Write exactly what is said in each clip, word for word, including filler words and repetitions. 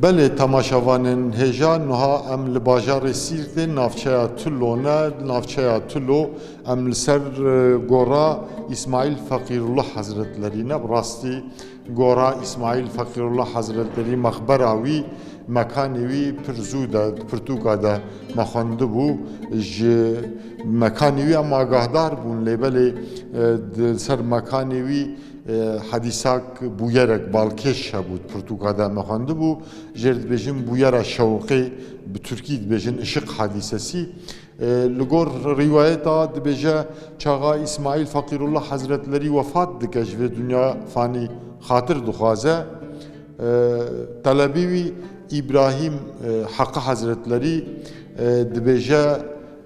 Belê, temaşevanên hêja, niha em li bajarê Sîrtê, navçeya Tilo ne, navçeya Tilo, em li ser, e, gora Îsmaîl Feqîrullah Hezretlerî ne, bi rastî gora Îsmaîl Feqîrullah Hezretlerî, mexbera wî, mekanê wî pir zû de, di pirtûka de me xwendibû. Ji mekanê wî em agahdar bûn, lê belê, e, di ser mekanê wî, e, hedîsak bûyerek balkêş hebû, di pirtûka de me xwendibû. Jêr dibêjin bûyera şewqê, bi tirkî dibêjin ışık hadisesi. E, li gor rîwayeta dibêje, çaxa Îsmaîl Feqîrullah Hezretlerî wefat dike, ji vê dinya fanî xatir dixwaze. E, telebî wî Îbrahîm, e, Heqi Hezretlerî, e, dibêje,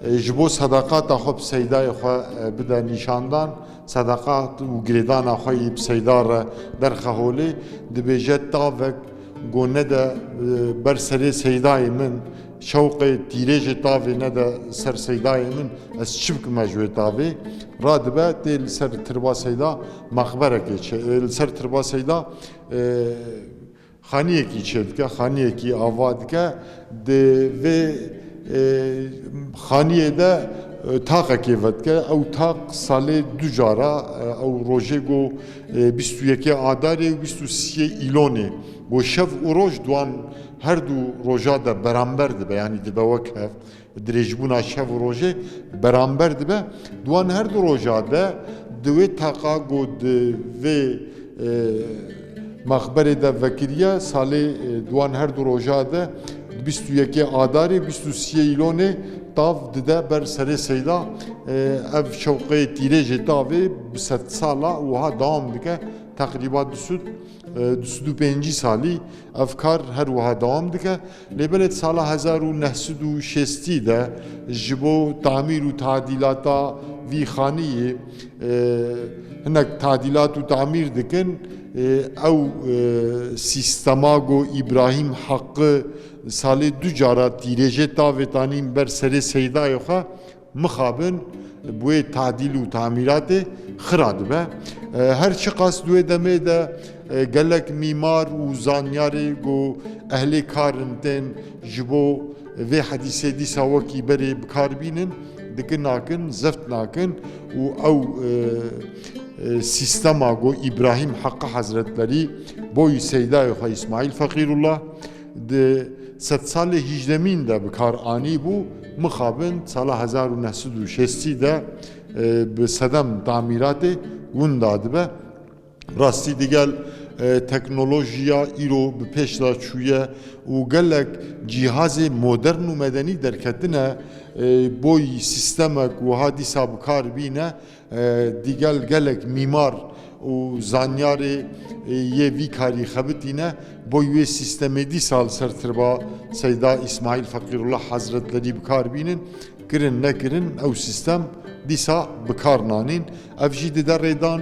e, ji bo sedaqata xwe bi seydayê xwe, e, bide nîşandan, sedaqat û girêdana xwe yî bi seyda re derxe holê, dibêje, tavek go nede, e, ber serê seydayê min, şewqê tîrêjê tavê nede ser seydayê min, ez çi bikime ji wê tavê? Radibe tê li ser tirba seyda, mexberekê çê, e, li ser tirba seyda, e, xaniyekî çêdike, xaniyekî ava dike. Di vê, e, xaniyê de, e, taqekê vedike. Ew taq salê du cara, e, ew rojê go, e, bîst û yekê Adarê û bîst û siyê Îlonê, go şev û roj di wan her du roja de beramber dibe, yanî dibe wek hev. Dirêjbûna şev û rojê beramber dibe. Di wan her du roja de, di wê taqa ku di vê, e, mexberê de vekiriye, salê, e, di wan her du roja de, di bîst û yekê Adarê, bîst û siyê Îlonê tav dide ber serê seyda. E, ev şewqê tîrêjê tavê bi sedsala wiha dewam dike. Teqrîba du sed, e, du sed û pêncî salî ev kar her wiha dewam dike. Lê belê di sala hezar û neh sed û şêstî de ji bo tamîr û tadîlata vî xaniyê, e, hinek tadîlat û tamîr dikin. E, ew, e, sîstema ku Îbrahîm Heqi salê du cara tîrêjê tavê tanîn ber serê seydayê xwe, mixabin bi wê tadîl û tamîratê xira dibe. E, her çiqas di wê demê de, e, gelek mîmar û zanyarê ku ehlê kar in tên ji bo vê hedîsê dîsa wekî berê bi kar bînin, dikin nakin, zeft nakin û ew, e, e, sîstema ku Îbrahîm Heqi Hezretlerî boyî seydayê xwe Îsmaîl Feqîrullah di sedsalê hîjdemîn de bi kar anîbû, mixabin sala hezar û neh sed û şêstî de, e, bi sedem tamîratê winda dibe. Rastî digel, e, teknolojiya îro bi pêş de çûye û gelek cîhazê modern û medenî derketine, e, boy sîstemek wiha dîsa bi kar bîne. E, digel gelek mîmar û zanyarê, e, yê vî karî xebitîne, boy wê sîstemê dîsa li ser tirba Seyda Îsmaîl Feqîrullah Hezretlerî bi kar bînin, kirin nekirin, ew sîstem dîsa bi kar nanîn. Ev jî dide rêdan,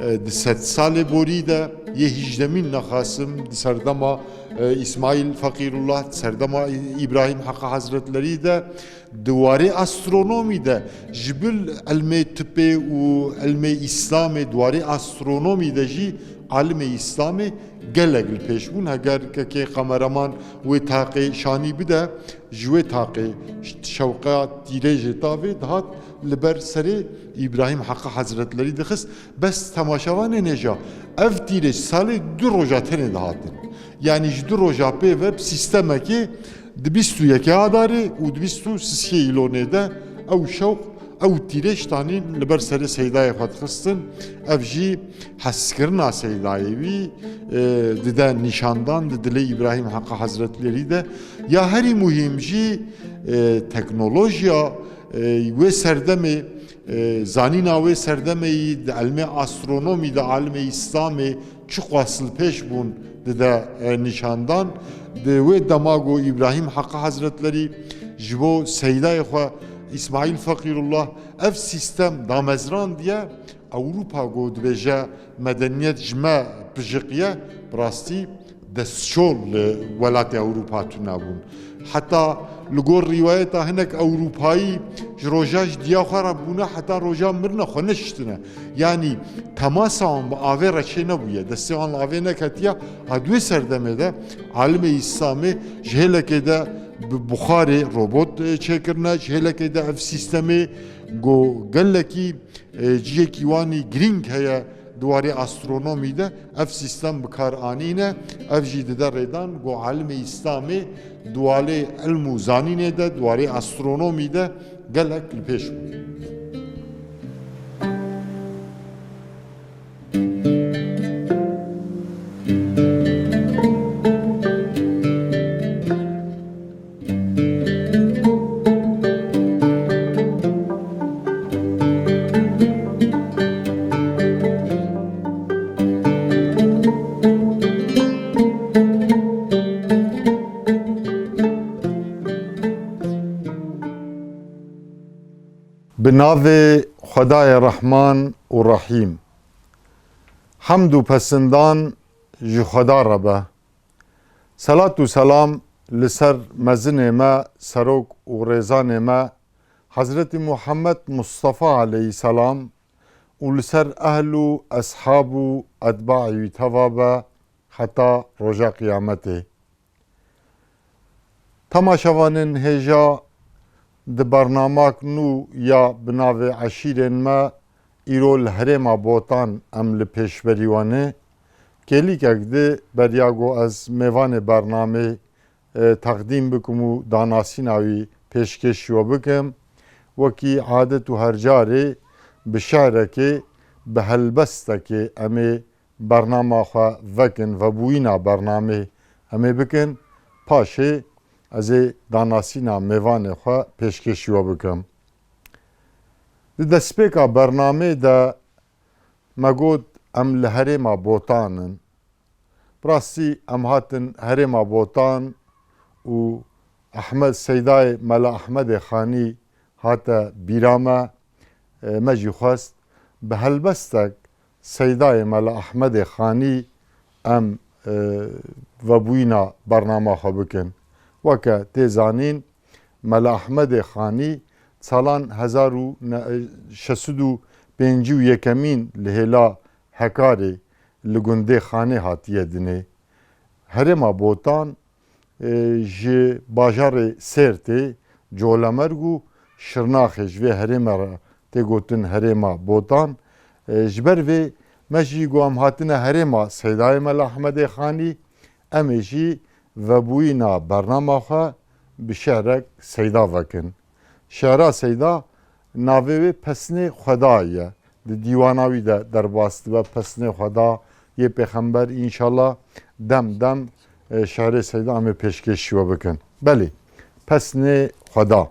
e, di sedsalê borî de yê hîjdemîn nexasim di serdema, e, Îsmaîl Feqîrullah, di serdema Î-, Îbrahîm Heqi Hezretlerî de, di warê astronomî de ji bil ilmê tibê û ilmê Îslamê, di warê astronomî de jî alimê Îslamê gelek li pêş bûn. Heger kekê kameraman wê taqê şanî bide, ji wê taqê şewqa tîrêjê tavê dihat li ber serê Îbrahîm Heqi Hezretlerî dixist. Bes temaşevanên hêja, ev tîrêj salê du roja tenê dihatin. Yanî ji du roja pê ve bi sîstemekê di bîst û yekê Adarê û di bîst û sisê Îlonê de ew şewq, ew tîrêj tanîn li ber serê Seydayê xwe dixistin. Ev jî hezkirina Seydayê wî, e, dide nîşandan di dilê Îbrahîm Heqa Hezretlerî de. Ya herî muhîm jî, e, teknolojiya, e, wê serdemê, e, zanîna wê serdemê yî di ilmê astronomî de, alimê Îslamê, çiqas li pêş bûn dide, e, nîşandan. Di wê dema ku Îbrahîm Heqi Hezretlerî ji bo seydayê xwe Îsmaîl Feqîrullah ev sîstem damezrandiye, Ewropa ku dibêje medeniyet ji me pijiqiye, bi rastî Destşol li welatê Ewropa tune bûn. Heta li gor rîwayeta hinek Ewropayî ji roja ji diya xwe re bûne heta roja mirina xwe neştine. Yanî temasa wan bi avê re çênebûye. Destê wan li avê neketiye. A di wê serdemê de alimê Îslamê ji hêlekê de bi buxarê robot, e, çêkirine, ji hêlekê de ev sîstemê ku gelekî, e, cihekî wanî girîng heye di warê astronomî de, ev sîstem bi kar anîne. Ev jî dide rêdan ku alimê Îslamê di warê ilm û zanînê de, di warê astronomî de gelek li pêş bû. Bi navê Xwedayê Rehman û Rehîm. Hemd û pesindan ji Xweda re be. Selat û selam li ser mezinê me, serok û rêzanê me, Hezretî Muhammed Mustafa aleyhîselam û li ser ehl û eshab û etbaê wî teva be heta roja qiyametê. Temaşevanên hêja, di bernamak nû ya bi navê Eşîrên Me îro li herêma Botan em li pêşberî we ne. Kêlîkek di beriya ku ez mêvanê bernamê, e, teqdîm bikim û danasîna wî pêşkêşî we bikim. Wekî adet û her carê bi şe'rekê, bi helbestekê em ê bernama xwe vekin, vebûyîna bernamê em ê bikin, paşê ez ê danasîna mêvanê xwe pêşkêşî we bikim. Di destpêka bernamê de me got em li herêma Botan in. Bi rastî em hatin herêma Botan û Ehmed Seydayê Mela Ehmedê Xanî hate bîra me, e, me jî xwest bi helbestek Seydayê Mela Ehmedê Xanî em, e, vebûyîna bernama xwe bikin. Weke tê zanîn, Mela Ehmedê Xanî salan hezar û şeş sed û pêncî û yekemîn li hêla Hekarê li gundê Xanê hatiye dinê. Herêma Botan, e, ji bajarê Sêrtê, Colemêrg û Şirnaxê ji vê herême re tê gotin herêma Botan. E, ji ber vê me jî ku em hatine herêma Seydayê Mela Ehmedê Xanî, em ê jî vebûyîna bernama xwe bi şe'rek Seyda vekin. Şe'ra Seyda navê wê Pesnê Xwedayê ye. Di dîwana wî de derbas dibe Pesnê Xweda yê Pêxember, înşallah dem dem, e, şe'rê Seyda em ê pêşkêşî we bikin. Belê, Pesnê Xweda.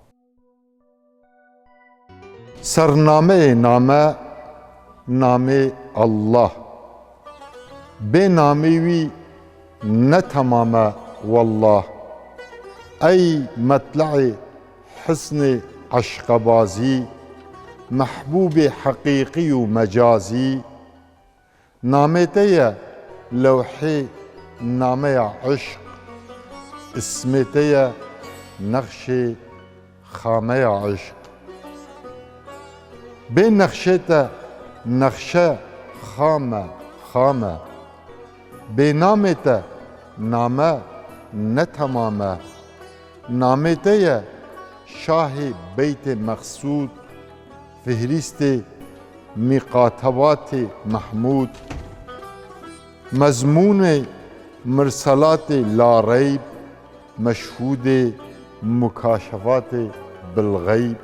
Sernameyê name, namê Allah. Bê namê wî ne temam e, wallah. Ey metle'ê hisnê eşqebazî, mehbûbê heqîqî û mecazî, namê te ye lewhê nameya eşq, ismê te ye nexşê xameya eşq. Bê nexşê te nexşe xam e, xam e. Bê namê te name ne temam e. Namê te ye şahê beytê meqsûd, fihrîstê mîqatebatê Mehmûd, mezmûnê mirselatê lareyb, meşhûdê mukaşefatê bilxeyb,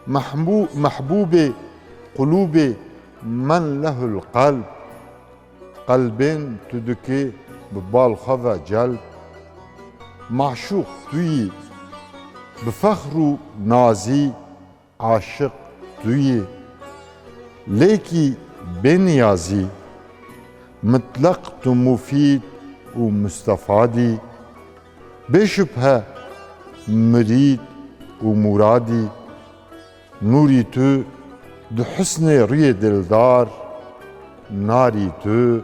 mehmû-, mehbûbê qulûbê men lehul qelb, qelbên tu dikî bi bal xwe ve celb. Maşûq tu yî, bi fexr û nazî aşiq tu yî. Lêkî bê niyazî, mitleq tu mufîd û mustefad î. Bê şubhe mirîd û murad î. Nûrî tu di husnê rûyê dildar, narî tu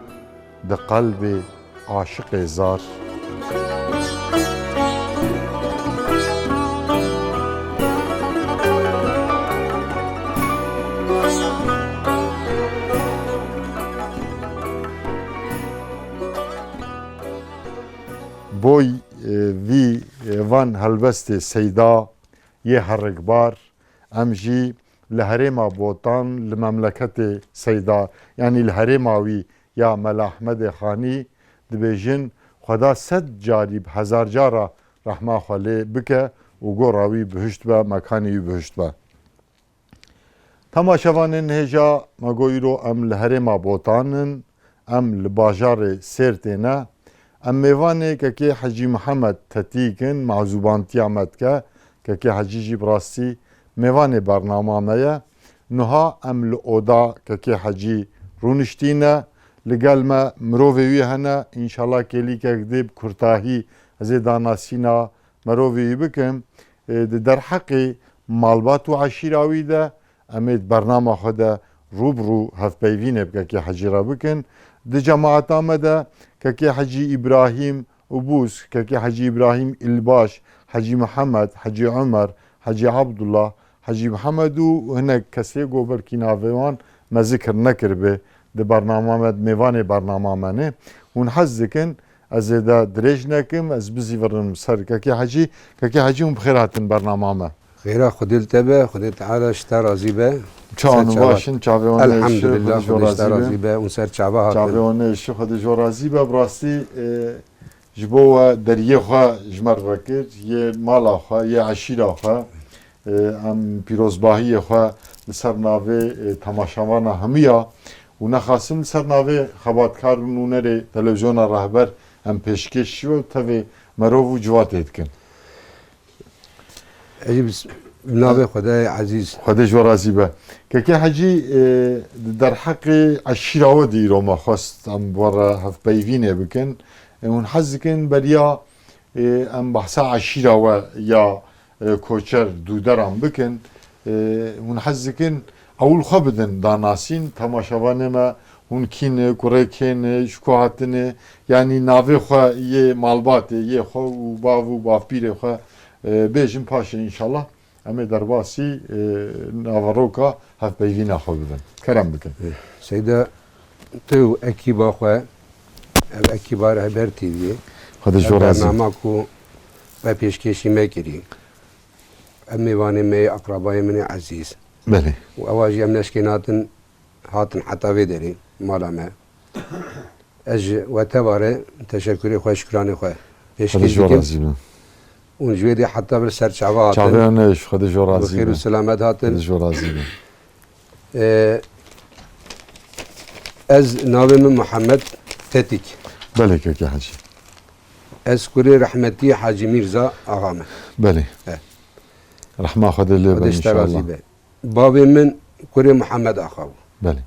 di qelbê Aşiqê Zar. Boy, e, vî, e, van helbestê Seyda yê herikbar, em jî li herêma Botan, li memleketê Seyda, yanî li herêma wî ya Mela Ehmedê Xanî dibêjin, Xweda sed carî bi hezar cara rehma xwe lê bike û gora wî bihişt be, mekanê wî bihişt be. Temaşevanên hêja me got, îro em li herêma Botan in, em li bajarê Sêrtê ne. Em mêvanê kekê Hecî Mihemed Tetîk in, mazûbantiya me dike. Kekê Hecî jî bi rastî mêvanê bernama me ye. Niha em li oda kekê Hecî rûniştîne. Li gel me mirovê wî hene. Înşallah kêlîkek dê bi kurtahî ez ê danasîna mirovê wî bikim. E, di derheqê malbat û eşîra wî de em ê di bernama xwe de rû bi rû hevpeyvînê bi kekê Hecî re bikin. Di cemaeta me de kekê Hecî Îbrahîm Ubûs, kekê Hecî Îbrahîm Îlbaş, Hecî Mihemed, Hecî Omer, Hecî Abdullah, Hecî Mihemed û hinek kesê ku belkî navê wan me zikir nekiribe di bernama me, di mêvanê bernama me ne. Hûn hez dikin ez zêde dirêj nekim, ez bizîvirim ser kekê Hecî. Kekê Hecî, hûn bi xêr hatin bernama me. Xêra Xwedê li te be, Xwedê Teala ji te razî be. Çawan baş in, çavê wan êşî, Elhamdulillah, Xwedê ji te razî be. Hûn ser çava hatin. Çavê wan êşî, Xwedê ji we razî be. Bi rastî, e, ji bo we deriyê xwe ji me re vekir, yê mala xwe, yê eşîra xwe, e, em pîrozbahiyê xwe li ser navê, e, temaşevana hemiya û nexasim li ser navê xebatkar û nûnerê televîzyona Rehber em pêşkêşî we û tevê merov û civatê dikin. Ecîb, bi navê Xwedayê ezîz. Xwedê ji we razî be. Kekê Hecî, e, di derheqê eşîra we de îro me xwest em bi we re hevpeyvînê bikin. E, hûn hez dikin beriya, e, em behsa eşîra we ya, e, koçer dûderan bikin. E, hûn hez dikin ewil xwe bidin danasîn, temaşevanê me, hûn kî ne, kurê kê ne, ji ku hatine, yanî navê xwe yê malbatê, yê xwe û bav û bavpîrê xwe, e, bêjin, paşê înşallah em ê derbasî, e, naveroka hevpeyvîna xwe bibin. Kerem bikin. Seyda, tu û ekîba xwe, ev ekîba Rehber T V'yê. Xwedê ji we razî be. Bernama ku we pêşkêşî me kirî. Ev mêvanê me yê, eqrabayê min ê ezîz. Belê. Û ewa jî em neşkên hatin, hatin heta vê derê, mala me. Ez ji we tevare teşekurê xwe, şikranê xwe pêşkêş dikim. Xwedê ji we razî be. Hûn ji wê dê heta vir ser çava hatin. Çavê wan êş, Xwedê ji we razî be. Bi xêr û selamet hatin. Xwedê ji we razî be. Ee, ez navê min Muhammed Tetik. Belê keke Hecî. Ez kurê rehmetî Hecî Mîrza axa me. Belê. He. Rehma Xwedê lê be înşallah. Xwedê ji te razî be. Bavê min kurê Muhammed axa bû. Belê.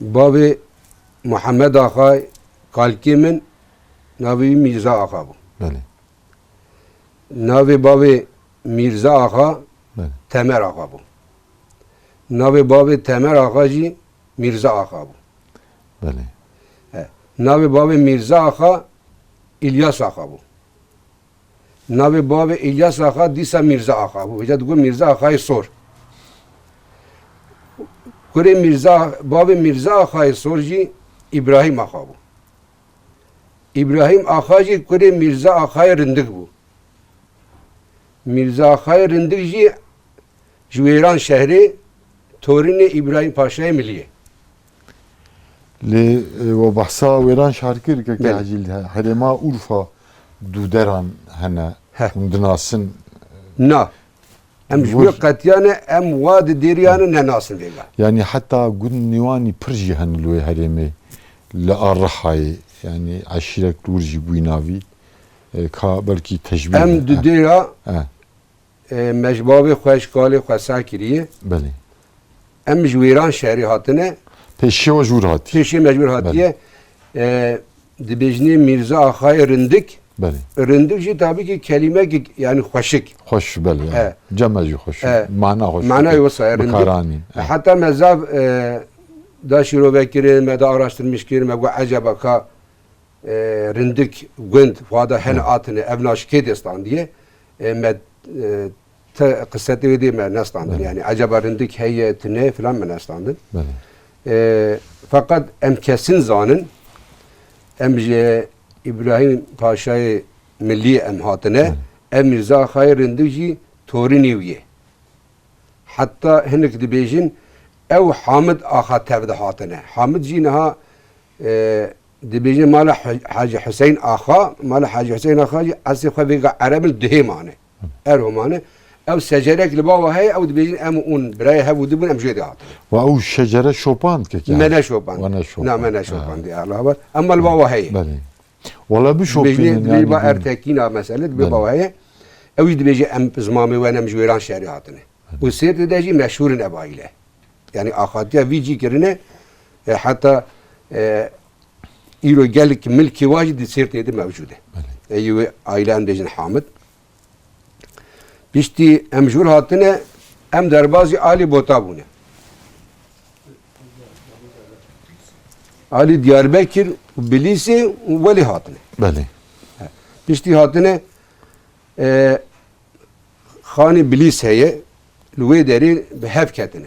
Bavê Muhammed Axay, kalkê min, navê wî Mîrza Axa bû. Belê. Navê bavê Mîrza Axa, belê, Temer Axa bû. Navê bavê Temer Axa jî Mîrza Axa bû. Belê. He. Navê bavê Mîrza Axa, İlyas Axa bû. Navê bavê Îlyas Axa dîsa Mîrza Axa bû. Vêca digot Mîrza Axayê Sor. Kurê Mîrza, bavê Mîrza Axayê Sor jî Îbrahîm Axa bû. Îbrahîm Axa jî kurê Mîrza Axayê Rindik bû. Mîrza Axayê Rindik jî ji Wêran şehrê torînê Îbrahîm Paşayê Miliyê. Lê, e, we behsa Wêran şar kir, keke Hecî, li herêma Urfa dûderan hene. Heh. Hûn dinasin? Na. Em ji wê qetiyane, em wa di dêriyane nenasin vêga. Yanî heta gund nîwanî pir jî hene li wê herêmê. Li Arrihayê, yanî eşîrek li wir jî bûyî navî. E, ka belkî teşbîh. Em di dêra, e, me ji bavê xwe, ji kalê xwe sa kiriye. Belê. Em ji Wêran şehrê hatine. Pêşiya we ji wir hatiye. Pêşiya me ji wir hatiye. Belê. E, dibêjinê Mîrza Axayê Rindik. Belê. Rindik jî tabî ki kelimekek, yani xweşik. Xweş, belê, yani. E. Cem e jî xweş. E. Mana xweş. Manayê wisa ye, rindik. Bikaranî. E. Heta me zav, e, da şîrove kirin, me da araştirmiş kirin, me got eceba ka e, rindik gund, xwada hene hatine, ev naşikê dê standiye. E, me, e, te qisete wê dê me nestandin. Belê. Yani, ecaba rindik heye, tine filan me nestandin. Belê. E, feqet em kesin zanin, em ji Îbrahîm Paşayê Milî em hatine, Belê. Em Mîrza Axayê rindik jî torînê wî ye. Heta hinek dibêjin, ew Hamid Axa tev de hatine. Hamid jî niha, e, dibêjin mala He-, Hacî Hüseyin Axa, mala Hacî Hüseyin Axa jî eslê xwe vêga Ereb in, Duhê mane. Erho mane. Ew secerek li bawa heye, ew dibêjin em û hûn birayê hev û dibûn, em jê de hatine. Wa ew şecere şopand keke? Me ne şopand. Wa ne şopand. Na, me ne şopand, ya Allah var. Ama li bawa heye. Belê. Wala bişopînin, dibêjin, dibê yani ba bilmiyorum. Ertekîna mesele, dibê Belê. Bawa heye. Ew jî dibêje em zimamê we ne, em ji wêran şerî hatine. Û Sêrtê de jî meşhûr in ev aîle. Yani axatiya vî cî kirine, e, heta, e, îro gelek milkê wa jî di Sêrtê de mewcûd e. Belê. Ê wê aîle em bêjin Hamid. Piştî em ji wir hatine, em derbazî alî Bota bûne. Alî Diyarbekir û Bilîsê û welê hatine. Belê. He. Piştî hatine, e, Xanê Bilîs heye, li wê derê bi hev ketine.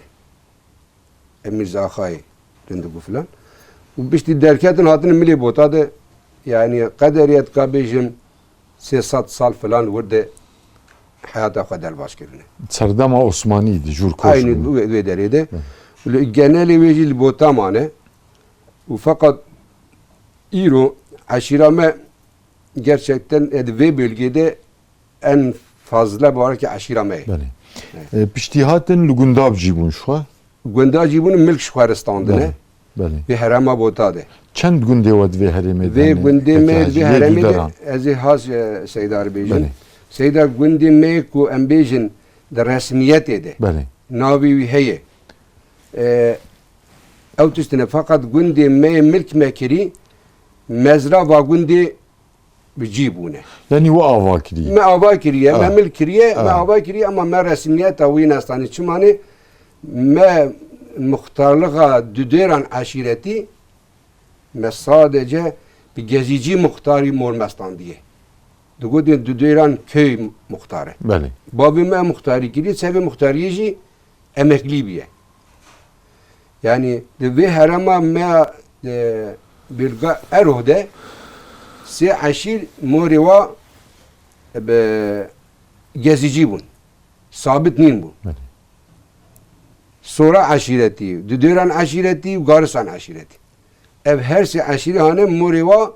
Em Mîrza Axayê rindik û filan. Û piştî derketin hatine milê Bota de, yani qederiyet ka bêjim sê sed sal filan wir de heyata xwe derbas kirine. Serdema Osmanî di jûr koç Aynî bûn. Wê, wê derê de. Hı. Li genelê wê jî li Bota mane. Û feqet îro eşîra me gerçekten, e, di vê bölgede en fazla barekî eşîra me ye. Belê. Evet. E, piştî hatin li gunda bi cî bûn şwa? Gunda cî bûn, milk ji xwe re standine. Belê. Belê. Vê herema Bota de. Çend gundê we di vê herêmê de Vê hene? Gundê Peki, me hacî, vê herêmê de Duderan. Ez ê has, e, Seyda re bêjim. Belê. Seyda gundê me ku em bêjin di resmiyetê de. Belê. Navê wî heye. E, ew tiştine, feqet gundê me milk me kirî, mezra va gundê bi cî bûne. Yanî we ava kiriye? Me ava kiriye, me Ha. Milk kiriye, me Ha. Ava kiriye, ama me resmiyeta wî nestanî. Çima ne? Me muxtarlixa Dudêran eşîretî, me sadece bi Gezîcî muxtarî mor me standiye. Digotin Dudêran köy muxtar e. Belê. Bavê me muxtarî kiriye, sevê muxtariyê jî emeklî bûye. Yani di vê herema me, e, Bilga Eroh de sê eşîr morê wa bi Gezicî bûn. Sabit nîn bû. Belê. Sora eşîretî, Dudêran eşîretî û Garisan eşîretî. Ev her sê eşîrê hane morê wa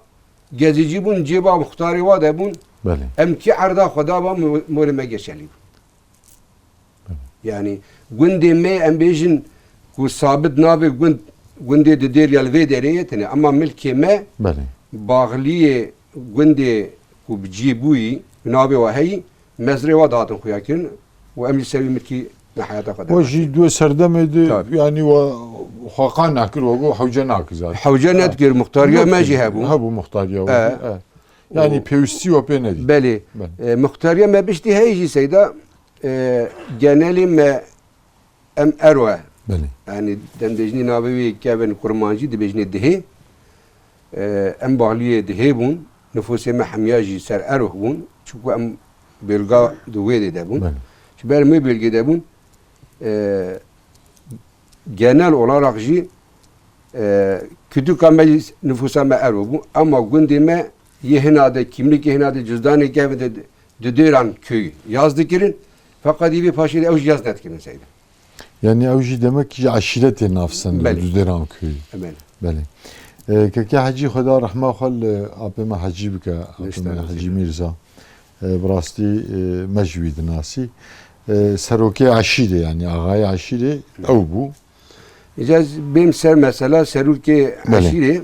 Gezicî bûn, cêba muxtarê wa de bûn. Belê. Em kî erda xwe da ba mo-, morê me Geçelî bûn. Belê. Yani gundê me em bêjin ku sabit navê gund, gundê Dudêr ya li vê derê ye tine. Ama milkê me Belê. Baxliyê gundê ku bi cî bûyî, navê wa heyî, mezrê wa dihatin xuya kirin û em jî ser wî milkî me heyata xwe We derxistin. Jî di wê serdemê de Tabii. Yanî we xwe qal nekir, we got hewce nakir zaten. Hewce Ha. Nedikir, muxtariya Yok, me jî hebû. Hebû muxtariya we. E. E. Yanî O pêwîstî we pê nedî. Belê. Belê. E, muxtariya me biştî heye jî Seyda, e, genelê me em Ero e. Belê. Yani dem dibêjinê navê wê kevin kurmancî dibêjinê Dihê. E, em Baxliyê Dihê bûn. Nifûsê me hemiya jî ser Eroh bûn. Çunku em bêlga di wê dê de bûn. Belê. Ji ber em wê bêlgê de bûn. E, genel olarak jî, e, kütüka me jî nifûsa me Ero bû. Ama gundê me yê hina de, kimlikê hina de, cizdanê kevin de Dudêran köyü yaz dikirin. Feqet yê vê paşê de ew jî yaz nedikirin Seyda. Yani ew jî demek ki ji eşîretê navsend Belê. Dudêran köyü. Belê. Belê. E, keke Hecî Xweda rehma xwe li apê me Hecî bike, apê me Hecî Mîrza. E, bi rastî, e, me ji wî dinasî. E, serokê eşîrê, yani axayê eşîrê ew bû. Îca ez bêm ser mesela serokê Belê. Eşîrê,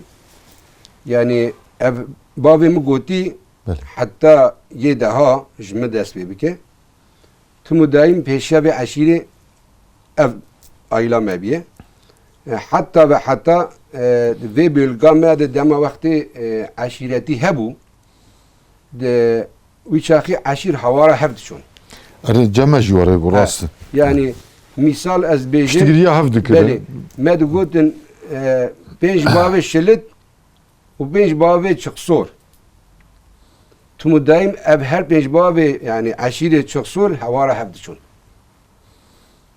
yani ev bavê min gotî, Belê. Heta yê deha ji min dest pê bike. Tim û daîm pêşiya vê eşîrê ev aîla me bîye. E, heta ve heta, e, vê bêlga me de dema wextê, e, eşîretî hebû, di wî çaxî eşîr hawara hev diçûn. Erê, cem me jî were bû, He, rast e. Yani, mîsal ez bêjim, Piştgiriya hev dikirin. Belê, me digotin, e, pênc bavê şilit, û pênc bavê Çixsor. Tim û daîm ev her pênc bavê, yanî eşîrê Çixsor hewara hev diçûn.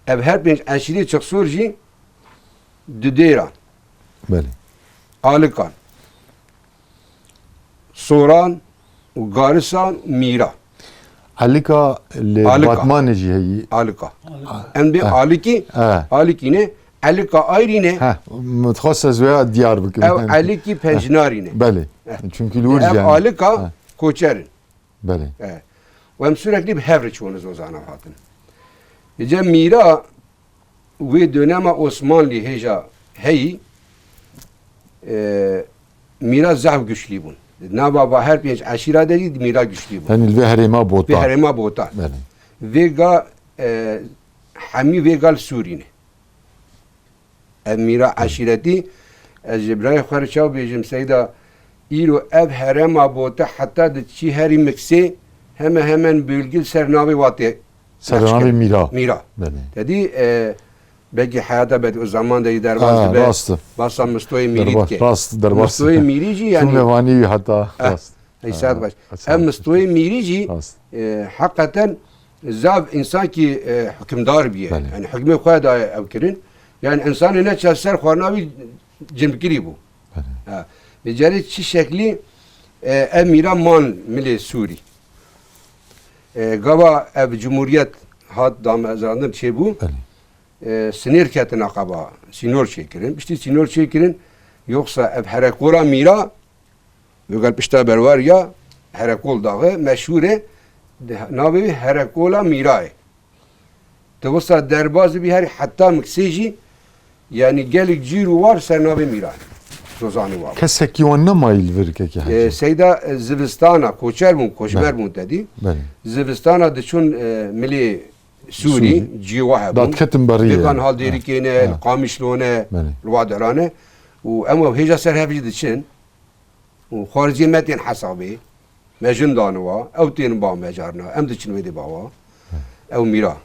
Ev her pênc eşîrê Çixsor jî Dudêran, Belê. Alikan, Soran û Garisan û Mîra. Alika li Alika. Batmanê jî heyî. Alika. Em bê Ha. Alikî, Ha. Alikî ne, Elika ayrî ne. Ha, min dixwest ez wê diyar bikim. Ew Elikî Pencinarî ne. Belê. Eh. Çünkü li wir Ev yani. Alika Ha. Koçer in. Belê. Eh. Û em sürekli bi hev re çûne Zozana hatin. Îca Mîra wê dönema Osmanlî hêja heyî, e, Mîra zehf güçlî bûn. Nava va her pênc eşîra de jî Mîra güçlî bûn. Yanî li vê herêma Bota. Vê herêma Bota. Belê. Vê ga, e, hemî vê ga li Sûrî ne. Ev Mîra eşîretî, ez ji birayê xwe re çaw bêjim, Seyda, îro ev herêma Bota heta diçî herî Miksê, heme hemen bölge li ser navê wa tê Ser navê Mîra. Mîra. Belê. Te dî, e, belkî heyata belkî o zaman de derbas Ha, dibe. Rast e. Basa Mistoyê Mîrî Derbas, dike. Rast, derbas. Mistoyê Mîrî jî Çû yani. Mevanî wî heta, Eh, rast. Heysa Ha, baş. Rast. Ev Mistoyê Mîrî jî, Rast. e, hakikaten zav insan ki, e, hükümdar biye. Belê. Yani hükmê xwe da ev kirin. Yani insanê ne çav ser xwarina wî cimkirî bû. Belê. Ha. Vê carê çi şeklî, e, ev Mîra man milê Sûrî. E, gava ev cumhuriyet hat damezrandin çêbû. Belê. E, sinêr ketin aqaba, sînor çêkirin. Piştî sînor çêkirin, yoksa ev herekola Mîra, Vêgal pişta berwariya Herekol daxê meşhûr e, di navê wî Herekola Mîra ye. Di wisa derbas bî herî heta Miksê jî, yanî gelek cîr û war ser navê Mîra ye. Zozanê wa. Kesekî wan nemayî li vir kekê Ee, hecî. Seyda, e, zivistana, koçer bûn, koçber Belê. Bûn te dî. Belê. Zivistana diçûn, e, milê Sûrî, Sûrî. Cî wa hebûn. Dadketin berî ye. Vêgan hal dêrikê ne, Ha. Qamişlo ne, Belê. Li wa derane. Û em ew hêja ser hev jî diçin. Û xwarziyê me tên hesabê, me jin daniwa, ew tên ba me carna, em diçin wê dê bawa. Ew Mîra.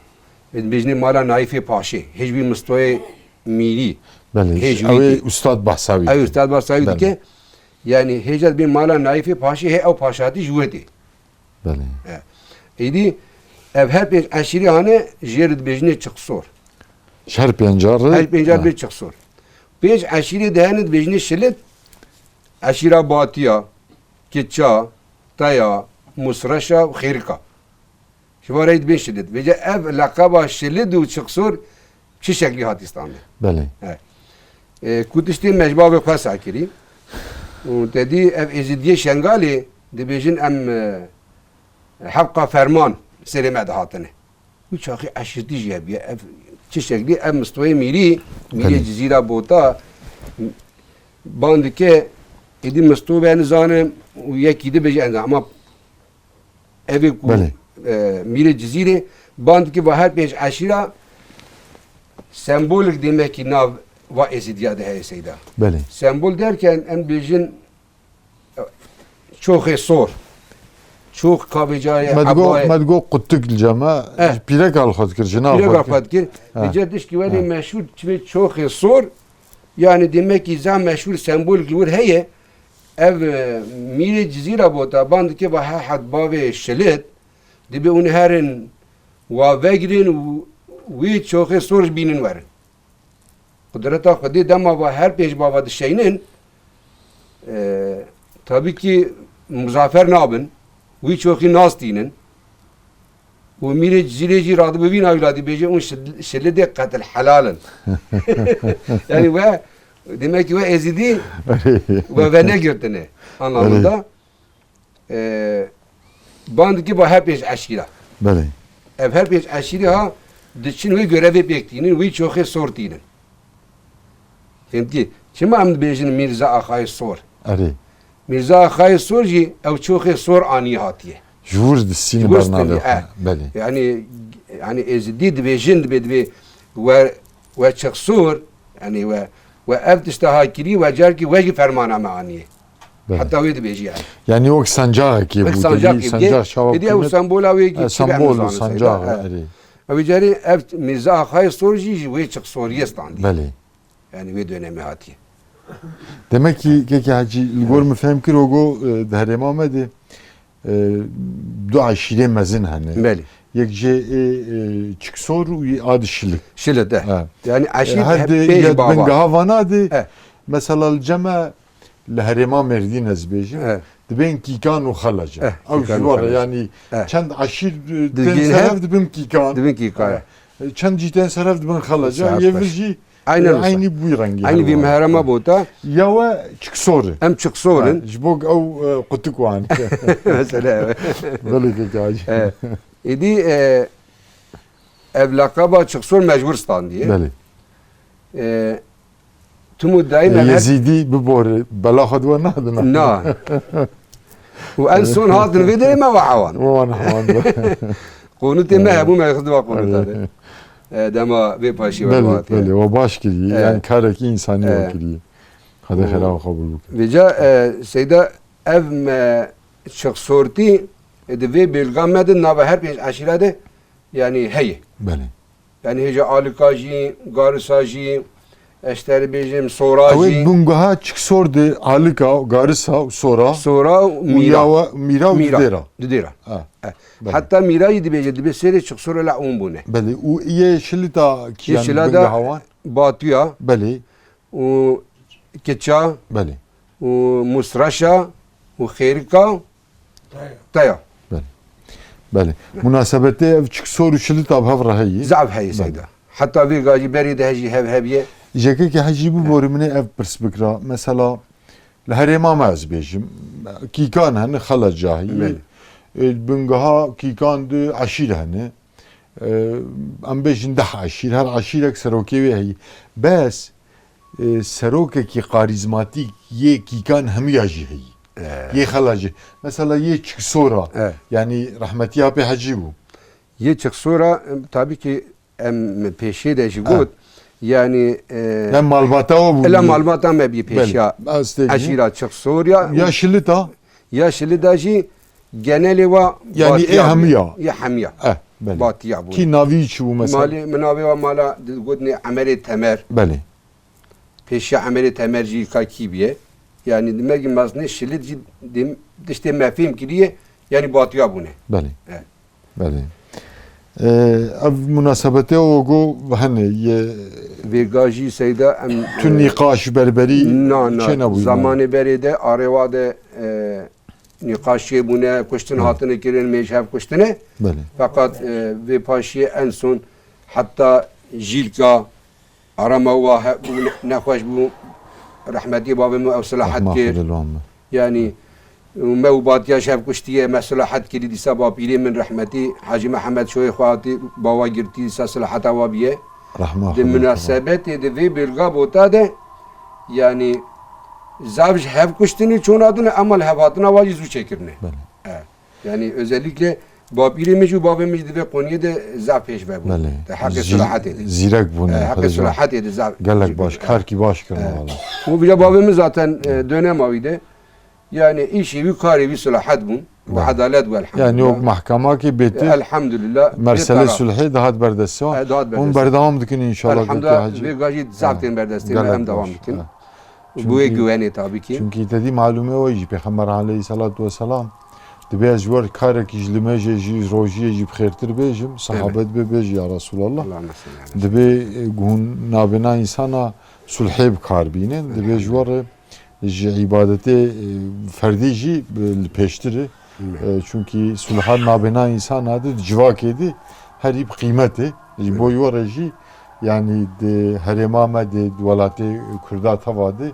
Ê dibêjinê mala Naîfê Paşê, hêj wî Mistoyê Mîrî. Belê, Hêj wî ew ê dî. Ustad behsa wî Ew dike. Ustad behsa wî Belê. Dike. Yani hêja dibê mala Naîfê Paşê, hê ew paşatî ji wê dê. Belê. E. Êdî ev her pênc eşîrê hane jê re dibêjinê Çixsor. Ji her pênca re? Her pênca Ha. Dibê Çixsor. Pênc eşîrê de hene dibêjinê Şilit, eşîra Batiya, Kiça, Teya, Musreşa û Xêrika. Ji van re dibên Şilit. Vêce ev leqeba Şilit û Çixsor çi şeklî hatî standin? Belê. He. E, ku tiştê me ji bavê xwe sa kirî. Û te dî ev Êzidiyê Şengalê dibêjin em, e, hevqa ferman serê me dihatine. Wî çaxî eşîrtî jî hebiye. Ev çi şeklî? Ev Mistoyê Mîrî, Mîrê Belê. Cizîra Bota, ban dike, êdî Misto be nizanim û yekî dibêje endam. Ama evê ku, Belê. E, Mîrê Cizîrê, ban dike va her pênc eşîra sembolik demekî nav va Êzidiya de heye Seyda. Belê. Sembol derken em dibêjin, Çoxê sor. Çox kavêcayê Me digo, ebayê. Me digo qutik li cem e, Eh. Pîreka li xwe dikir, jina Pîreka xwe dikir. Xwe dikir. Eh. Vêca dişkî welê Eh. Meşhûr çimê çoxê sor. Yani demek ki za meşhûr sembolik li wir heye. Ev, e, mîrê Cizîra Bota ban dike va he het bavê Şilit. Dibe hûn herin wa vegirin û wî çoxê sor ji bînin werin. Qudreta Xwedê dema va her pênc bava dişeynin, e, tabî kî muzafer nabin, wî çoxî nas tînin. Û mîrê Cizîrê jî radibe vî navî la dibêje, hûn şil-, şilidê qetil helal in. Yani we, demek ki we Êzidî we venegirtine anlamında. E, ban dikî ba her pênc eşîra. Belê. Ev her pênc eşîrî ha diçin wê görevê pêk tînin, wî çoxê sor tînin. Fêm dikî? Çima em dibêjin Mîrza Axayê Sor? Erê. Mîrza Axayê Sor jî ew çoxê sor anî hatiye. Ji wir distîne Ji wir bernavê distîne, xwe. Eh. Belê. Yani, yani Êzidî dibêjin, dibê, dibê we, we çiq sor, yani we, we ev tişta ha kirî, we carkî we jî fermana me aniye. Belê. Heta wê dibêjî yani. Yani wek sencaxekê Wek bû, sencaxekê dibî bû. Sencax çawa Êdî ew bûne? Sembola wê yekî E, çi be sembol û nizane sencax, seyda, e. Erê. Ew carê ev Mîrza Axayê Sor jî ji wê çiq soriyê standî. Belê. Yani wê dönemê hatiye. Demek ki kekê Hecî, li gor min fehm kir, o go, e, di herêma me de, e, du eşîrê mezin hene. Belê. Yek jê ê, e, Çiksor û yê a di Şilik. Şilik, e. Ha. Yani eşîr E, her hep di pêş ya bava. Bingeha vana de, E. mesela li cem me li herêma Mêrdîn ez bêjim, E. dibên Kîkan û Xelaca. E, Ew Kîkan ji û war e, Xelaca. yani E. çend eşîr, e, Digihîn tên hev, serev dibin Kîkan. dibin Kîkan. E. Çend jî tên serev dibin Xelaca. Saet Yê baş. vî jî, Aynen e, wisa. eynî bû rengî Eynî hene vî wan. Herema bota. Ya we Çiksor e. Em Çiksor in. Ha, ji bo ew, e, qutik wan. Mesele ew e. Belê kek Hecî. E, êdî, e, ev leqeba Çiksor mecbur standiye. Belê. E, Tim û dayîm em her Yezîdî bibore, bela xwe di we nadin. Na. Û en son hatin vê derê me ve hewan. We wan hewan be. Qonûtê me hebû, me xistiba qonûta de. Evet. E, dema vê paşî we Belê, hatiye. belê, we baş kiriye. Evet. Yani karekî insanî we Evet. kiriye. Xwedê Û xêra we qebûl bike. Vêca, e, Seyda, ev me Çixsortî, e, di vê bêlga me de nava her pênc eşîra de, yani heye. Belê. Yani hêja Alika jî, Garisa jî, ez te bêjim, Sora Ew ê jî. Bingeha Çiksor de Alika, Garisa û Sora Sora û û Mîra. ya we Mîra û Mîra. Didêra. Didêra. Ha, Eh. belê. Heta Mîra jî dibêje, dibê serê Çiksor la ûn bûne. Belê. Û yê Şilita kî Yê yan Şila bingeha da wan? Batuya Belê. û Kiça Belê. û Musraşa û Xêrika Teya. Belê. Belê. Munasebetê ev Çiksor û Şilita bi hev re heye? Zaf heye Belê. Seyda. Heta vê gajî berê de hejî hev hev ye. Jekekê Hecî biborî min ê ev pirs bikira. Mesela li herêma me ez bêjim. Kîkan hene Xelacahî. Belê. E, bingeha Kîkan di eşîr hene. E, em bêjin deh eşîr. Her eşîrek serokê wê heye. Bes, e, serokekî karîzmatîk yê Kîkan hemiya jî heye. E. Yê Xela jî. Mesela yê Çiksora. E. Yani rehmetî apê Hecî bû. Yê Çiksora, em, tabii ki em pêşê de jî E. got. Yani, e, Em malbata o bû. Ela malbata me bî Belê. pêşiya. Ez têk Eşîra Çiksor ya. Ya Şilita. Ya Şilita jî genelê wa Yani Batiya ê bû. hemiya. Ya hemiya. Eh, belê. Batiya bû. Kî navî çi bû mesela? Malê, min navê wa mala, gotinê Emerê Temer. Belê. Pêşiya Emerê Temer jî ka kî bûye? Yani demek ki mezinê Şilit jî dem-, tiştê me fêm kiriye, yani Batiya bûne. Belê. Evet. Belê. Ee, ev munasebetê o go hene ye Vêga jî Seyda em, tu e, nîqaş berberî Na, na. çê nebûyî? Zamanê berê de, arêwa de, e, nîqaş çêbûne, kuştin Belê. hatine kirin, mêj hev kuştine. Belê. Feqat, e, vê paşiyê en son heta Jîlka, Arama wa he-, bû ne-, nexweş bû, rehmetî bavê min ew silahet Rehma kir. Xwedê li wan be. Yani, me û Batiya ji hev kuştiye, me silahet kirî, dîsa bapîrê min rehmetî Hacî Mihemed Şoyê xwe hatî, bawa girtî, dîsa silaheta wa biye. Rehma Di Xwedê li wan be. munasebetê di vê bêlga bota de, yani, zaf ji hev kuştinî çûn hatine, ema li hev hatina wa jî zû çêkirine. Belê. Evet. Yani özellikle bapîrê min jî û bavê min jî di vê qoniyê de zaf pêş ve bûn. Belê. Di heqê Zî-, silahetê de. zîrek bûn, E, heqê Xwedê can. silahetê de zaf Gelek jî baş, bûn. karkî baş kirin E. wala. Û vîca bavê min zaten, e, dönema wî de. Yani îşê wî, karê wî silahet bûn. Û Belê. edalet bû elhamdülillah. Yani yok mahkema ki bêtir E, elhamdülillah. merselê Bê sulhê dihat berdestê wan. E, dihat Hûn berdestê. berdewam dikin inşallah. Elhamdülillah, Gökçe Hacı. vê gajî zaf E. tên berdestê me, Gelek em dewam baş. dikin. E. Bi wê Çünkü güvenê tabii ki. Çünkü te dî malûmê o jî Pêxember aleyhissalatu vesselam dibê ez ji we karekî ji limêjê jî, rojiyê jî bi xêrtir bêjim, Evet. sahabet bê bêjî ya Resulallah. Allahümme salli ala Dibê, e, hûn nabêna însana sulhê bi kar bînin, dibê ji we re ji îbadetê, e, ferdî jî, e, li pêştir e. Evet. E, çünkü sulha nabêna însana di civakê di herî bi qîmet e. Ji bo Evet. we re jî, yani di herêma me de, di welatê Kurda teva de,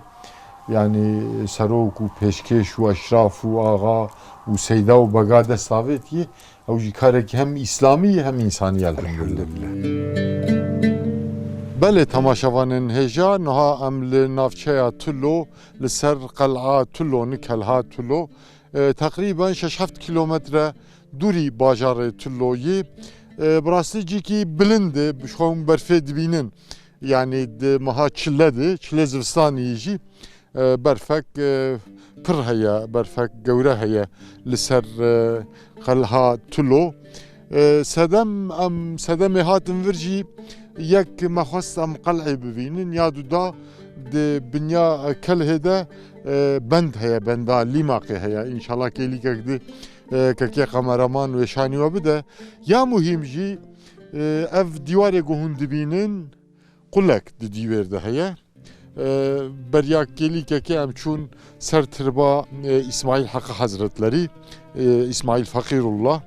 yani serok û pêşkêş û eşraf û axa û seyda û bega dest avêtiye, ew jî karekî hem îslamî ye hem însanî ye, elhamdulillah. Elhamdulillah. Belê, temaşevanên hêja, niha em li navçeya Tulo, li ser qel'a Tulo, ni kelha Tulo, e, teqrîben şeş heft kîlometre dûrî bajarê Tulo yê. E, bi rastî cîkî bilind e, bi xwe hûn berfê dibînin. Yani di meha çile de, çilê zivistanî jî, e, berfek, e, pir heye, berfek gewre heye li ser, e, qelha Tulo. E, sedem, em sedemê hatin vir jî yek me xwest em qel'ê bibînin, ya du da Di binya Kelhê de, e, bend heye, benda Lîmaqê heye. Înşallah kêlîkek di, e, kekê kameraman wê şanî we bide. Ya muhîm jî, e, ev dîwarê ku hûn dibînin, qulek di dîwêr de heye. E, beriya kêlîkekê em çûn ser tirba, e, Îsmaîl Heqi Hezretlerî, e, Îsmaîl Feqîrullah.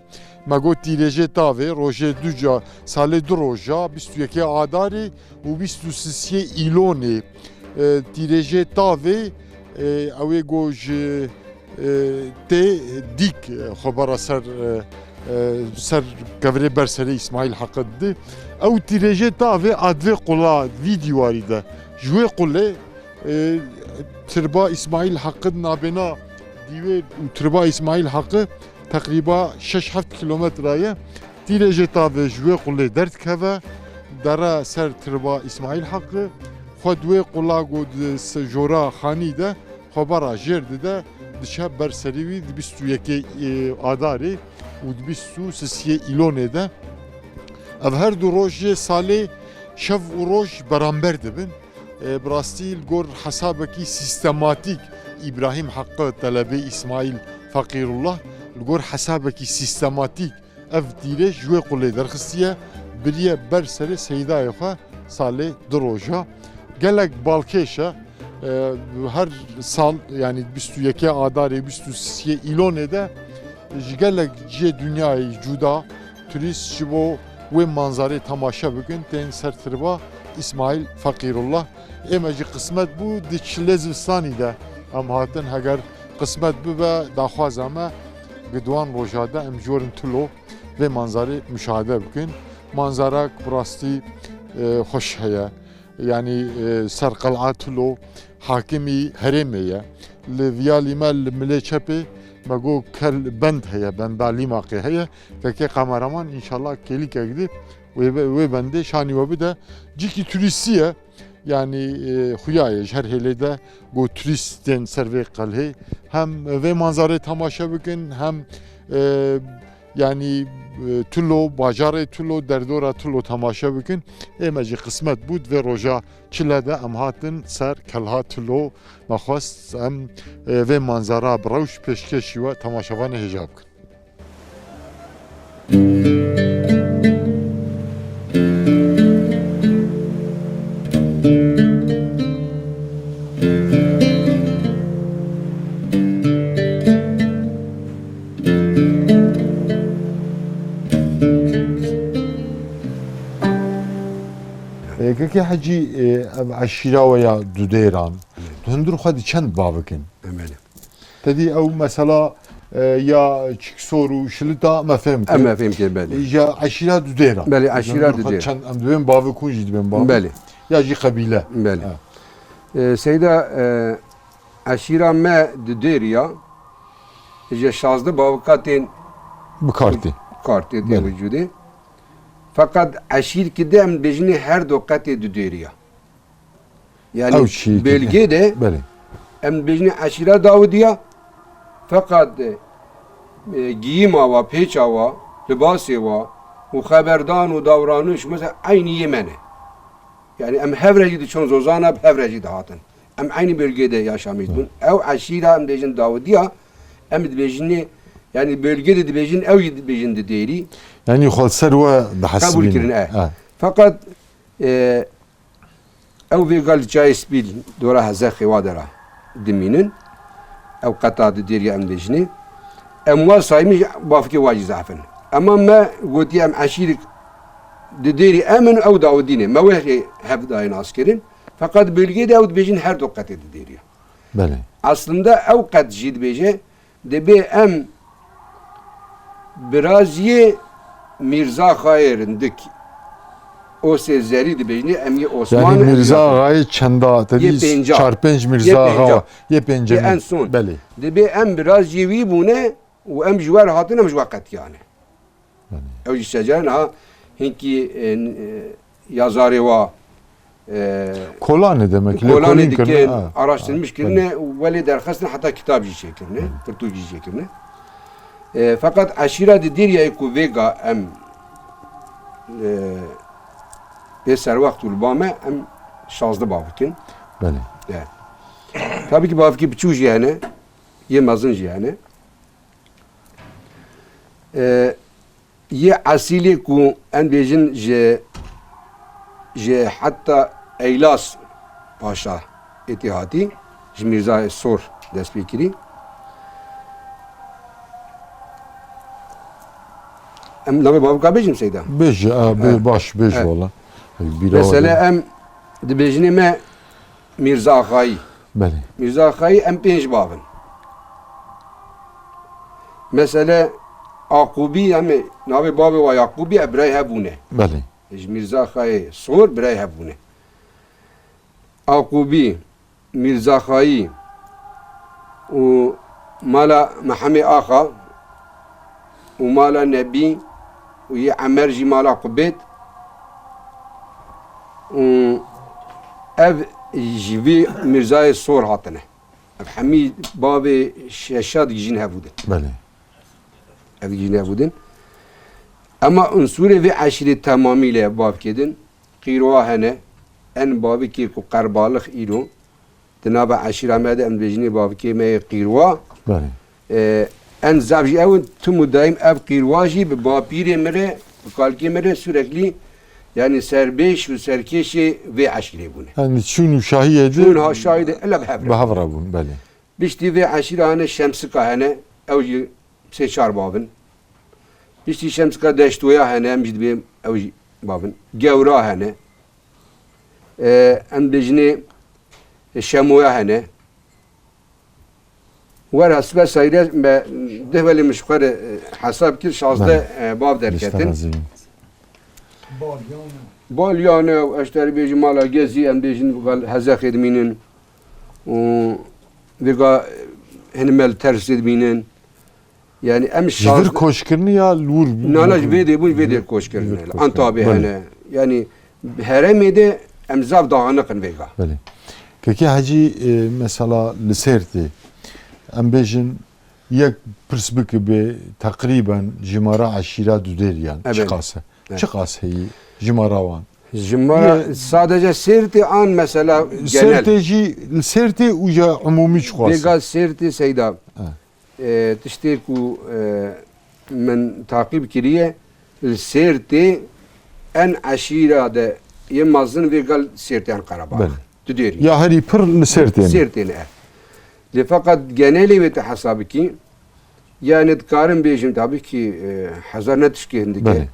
Me got tîrêjê tavê, rojê duca, salê du roja, bîst û yekê Adarê û bîst û sisiyê Îlonê. E, tîrêjê tavê, e, ew ê ku ji, e, tê dîk, e, xwe bera ser, e, e, ser kevirê ber serê Îsmaîl Heqi didî. Ew tîrêjê tavê a di vê qula, vî dîwarî de. Ji wê qulê, e, tirba Îsmaîl Heqi nabêna dîwêr û tirba Îsmaîl Heqi teqrîba şeş heft kîlometre ye. Tîrêjê tavê ji wê qulê derdikeve, dere ser tirba Îsmaîl Heqi, xwe di wê qula ku di se-, jora xanî de xwe bera jêr dide, diçe ber serî wî di bîst û yekê, e, Adarê û di bîst û sisiyê Îlonê de. Ev her du roj jê salê şev û roj beramber dibin. E, bi rastî li gor hesabekî sîstematîk Îbrahîm Heqi, telebê Îsmaîl Feqîrullah, li gor hesabekî sîstematîk ev tîrê ji wê qulê derxistiye, biriye ber serê seydayê xwe salê du roja. Gelek balkêş e, e, her sal, yanî bîst û yekê Adarê, bîst û sisiyê Îlonê de ji gelek cihê dinyayê cuda turîst ji bo wê manzarê temaşe bikin, tên ser tirba Îsmaîl Feqîrullah. Ê me jî qismet bû, di çilê zivistanî de em hatin. Heger qismet bibe, daxwaza me, gi di wan roja de em corin Tilo vê manzarê muşahede bikin. Manzarak bi rastî, e, xweş heye. Yanî, e, ser qel'a Tilo hakimî herêmê ye. Li viya lîme li milê çepê me got kel bend heye, benda Lîmaqê heye. Kekê kameraman înşallah kêlîkek di wê, wê bendê şanî we bide. Cîkî turîstî ye. Yanî, e, xuya ye ji her hêlê de ku turîst tên ser vê qelhê. Hem vê manzarê temaşe bikin, hem, e, yanî, e, Tilo, bajarê Tilo, derdora Tilo temaşe bikin. Ê me jî qismet bû, di vê roja çile de em hatin ser kelha Tilo. Me xwest em, e, vê manzara bi rewş pêşkêşî we temaşevanê hêja bikin. Ê, Kekê Hecî, ê, ev eşîra we ya Dudêran, tu hundir xwe di çend bavik in? Belê. Tedî ew mesela, e, ya Çiksor û Şilita me fêm kir. Em me fêm kir, belê. Ya eşîra Dudêran. Belê, eşîra Dudêran. Çend, em dibên bavê kun jî dibên bavê. Belê. Ya jî qebîle. Belê. Ha. E, Seyda, e, eşîra me Dudêrî ya. Ji şazdeh bavika tên bi kar tê. Bi kar tê, tên wicûdê. Feqet eşîrkî de em dibêjinê her du qetê Dudêrî ya. Yanî bêlgê de em dibêjinê eşîra Dawidî ya, feqet, e, giyîma wa, pêça wa, libasê wa û xeberdan û davraniş, mesela eynî yê me ne. Yanî em hev re jî diçûn zozana, bi hev re jî dihatin. Em eynî bêlgê de yaşamîş dibûn. Ew eşîra em dibêjin Dawidî ya, em dibêjinê, yanî bêlgê de dibêjin, ew jî dibêjin Dudêrî. Yanî xwe li ser we dihesibînin. Qebûl kirin, e. Feqet, e, Ew vêga li Çayê Spî li dora Hezexê wa de ra dimînin. Ew qeta Dudêrî ya em dibêjinê. Em wa sayimî jî bavkê wa jî zehf in. Ema me gotiye em eşîrek Dudêrî em in, ew Dawidî ne. Me wê hev dayê naskirin. Feqet bêlgê de ew dibêjin her du qetê Dudêrî ya. Belê. Aslında ew qet jî dibêje, Dibê em biraziyê Mîrza Xayê Rindik, Osê Zerî dibêjinê, em yê Osman, yanî em Mîrza yê Xayê çenda, te dî pênca. Çar pênc Mîrza Xawa, yê pênca. Yê pêncemîn. Yê en son. Belê. Dibê em biraziyê wî bûne û em ji we re hatin, em ji we qetiyane. Belê. Ew jî şecere niha hinkî, e, n-, e, yazarê wa, e, kolanê demek, kolanê lêkolîn dikin, kirine, ha, araştirmiş kirine, belê, û welê derxistin, heta kitab jî çêkirine, belê, pirtûk jî çêkirine. E, feqet eşîra Dudêriyayê ku vêga em, e, pê serwext û li ba me, em şazdeh bavik in. Belê. Yani. Tabii ki bavkê piçû jî hene, yê mezin jî hene. E, yê esîlê ku em bêjin ji, ji heta Eylas Paşa êtî hatî, ji Mîrzayê Sor dest pê kirî. Em navê bavka bêjim Seyda? Bêje, e, bê-, Evet. baş, bêj Evet. wala. Bîra Mesela wala. em dibêjinê me Mîrza Axayî. Belê. Mîrza Axayî em pênc bav in. Mesele Aqûbî, em ê navê bavê wa Yaqûbî, ev birayê hev bûne. Belê. Ji Mîrza Axayê Sor birayê hev bûne. Aqûbî, Mîrza Axayî û mala Mehemê Axa û mala Nebî û yê Emer jî mala Qubêt û ev ji vî Mîrzayê Sor hatine. Ev hemî bavê şeşa digijîn hevû din. Belê. Ev digijîn hevû din. Ema unsurê vê eşîrê temamî lê bavkê din. Qîroa hene. En bavikê ku qerbalix îro. Di nava eşîra me de em dibêjinê bavikê me yê Qîroa. Belê. E, en zaf jî ew in, tim û daîm ev Qîroa jî bi bapîrê min re, bi kalkê min re sürekli, yani serbêş û serkêşê vê eşîrê bûne. Yani çûn û şahiyê de Çûn ha şahî de, ila bi hev re. Bi hev re bûn, belê. Piştî vê eşîra hene Şemsika hene, ew jî sê çar bav in. Piştî Şemsika Deştoya hene, em jî dibêm ew jî bav in. Gewra hene. E, em dibêjinê, e, Şemoya hene. Werhasile sayre me deh welê min ji xwe re, e, hesab kir, şazdeh, Belê. e, bav Lîste derketin. Razî bû. Balyane û eşterî bêjî mala Gezî, em bêjin vel Hezexê dimînin û vêga, e, hin me li Tersê dimînin. Yani em Ji vir şazde koçkirinî ya li wir? Nana ji vê dê bûn, vê dê Ji vir koçkirinê. koçkirinê. Antabê Belê. hene. Yani herêmê de em zaf dağınık in vêga. Belê. Kekê Hecî, e, mesela li Sêrtê, em bêjin yek pirs bikibe teqrîben jimara eşîra Dudêriyan Evet. çiqas e? Evet. Çiqas heyî jimara wan? Jimara Ye- sadece Sêrtê an mesela genel. Sêrtê jî, li Sêrtê û ya umûmî çiqas e? Vêga Sêrtê Seyda. Ha. E, tiştê ku, e, min taqîb kiriye, li Sêrtê en eşîra de yê mezin vê gel Sêrtê en Qerebax. Belê. Tu dêrî. Ya herî pir li Sêrtê ne. Sêrtê ne. Lê feqet genelê wê te hesabikî, yani dikarim bêjim, tabii ki, e, hezar ne tişkê hindike. Belê.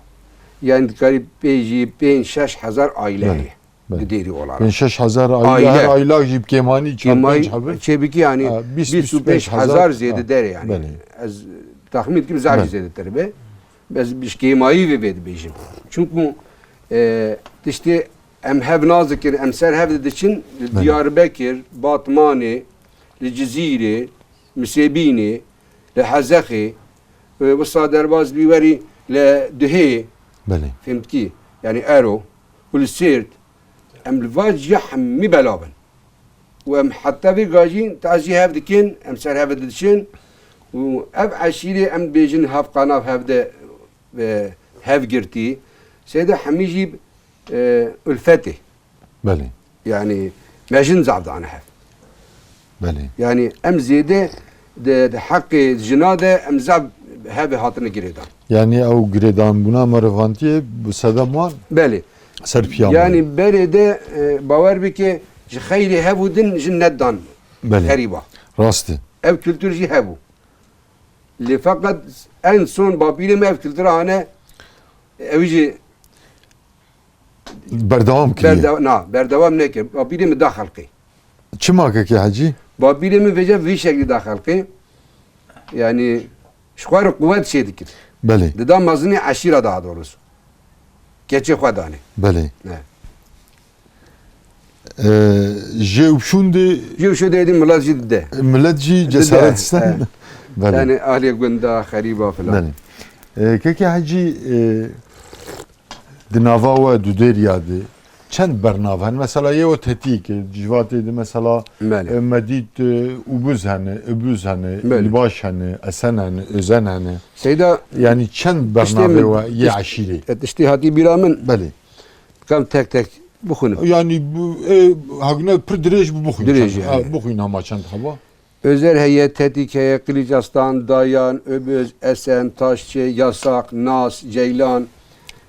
Yani dikarî pêjî pênc şeş hezar aile Belê. heye. Belê. Di dêrî olarak. Pênc şeş hezar aile, Aile. her aile jî bi kêmanî çar Kêmayî pênc hebe. çêbikî yani Ha, bîst, bîst û pênc hezar zêde ha, dere yani. belê. Ez tahmin dikim zaf Belê. zêdetir be. Ez bi kêmayî vê vê dibêjim. Çünkü, e, tiştê em hev nazikin, em ser hev de diçin, li Belê. Diyarbekir, Batmanê, li Cizîrê, Misêbînê, li Hezexê, e, wisa derbas bî werî li Duhê, Belê. fêmkî, yani Ero, û li Sêrt, em li va ciya hemî belav in. Û em heta vê gajî tazî hev dikin, em ser hev diçin. Û ev eşîrê em dibêjin hev qanav hev de, e, hev girtî. Seyde hemî jî, e, ulfetê. Belê. Yani mejin zaf dane hev. Belê. Yani em zêde di, di heqê jina de em zaf hev hatine girêdan. Yani ew girêdanbûna merivantiyê bi sedem wan Belê. ser piya Yani bûne. berê de, e, bawer bike ji xeyrê hev û din jin nedan Belê. xerîba. Rast e. Ev kültür jî hebû. Lê feqet en son bapîrê me ev kültüra hane, ew jî Berdewam kiriye. Berdew-, na, berdewam nekir. Bapîrê min da xelqê. Çima kekê Hecî? Bapîrê min vêca vî şeklî da xelqê. Yani ji xwe re quwet çê dikir. Belê. Dida mezinê eşîra daha doğrusu. Keçê xwe danê. Belê. Ne. Ee, jê û şûn de Jê û şûn de êdî milet jî dide. Milet jî Dide, cesaret isten. he. Belê. Yani ahlê gunda, xerîba filan. Belê. Ee, kekê Hecî, e, Di nava we Dudêriya de çend bernav hene? Mesela yê we tetîk, civatê de mesela, Belê. e, Medît, e, Ubuz hene, Ubuz hene, Belê. Libaş hene, Esen hene, Özen hene. Seyda, Yani çend tiştê bernavê min, we yê tişt-, eşîrê? e, tiştê hatî bîra min. Belê. Kam tek tek Bixwîne. Yanî, bu, e, hagine pir dirêj bu bixwîn. Dirêj çend, yani. Ha, bixwîn hema çend heba. Özer Heyet, Tetikeye, Kılıç Aslan, Dayan, Öböz, Esen, Taşçı, Yasak, Nas, Ceylan,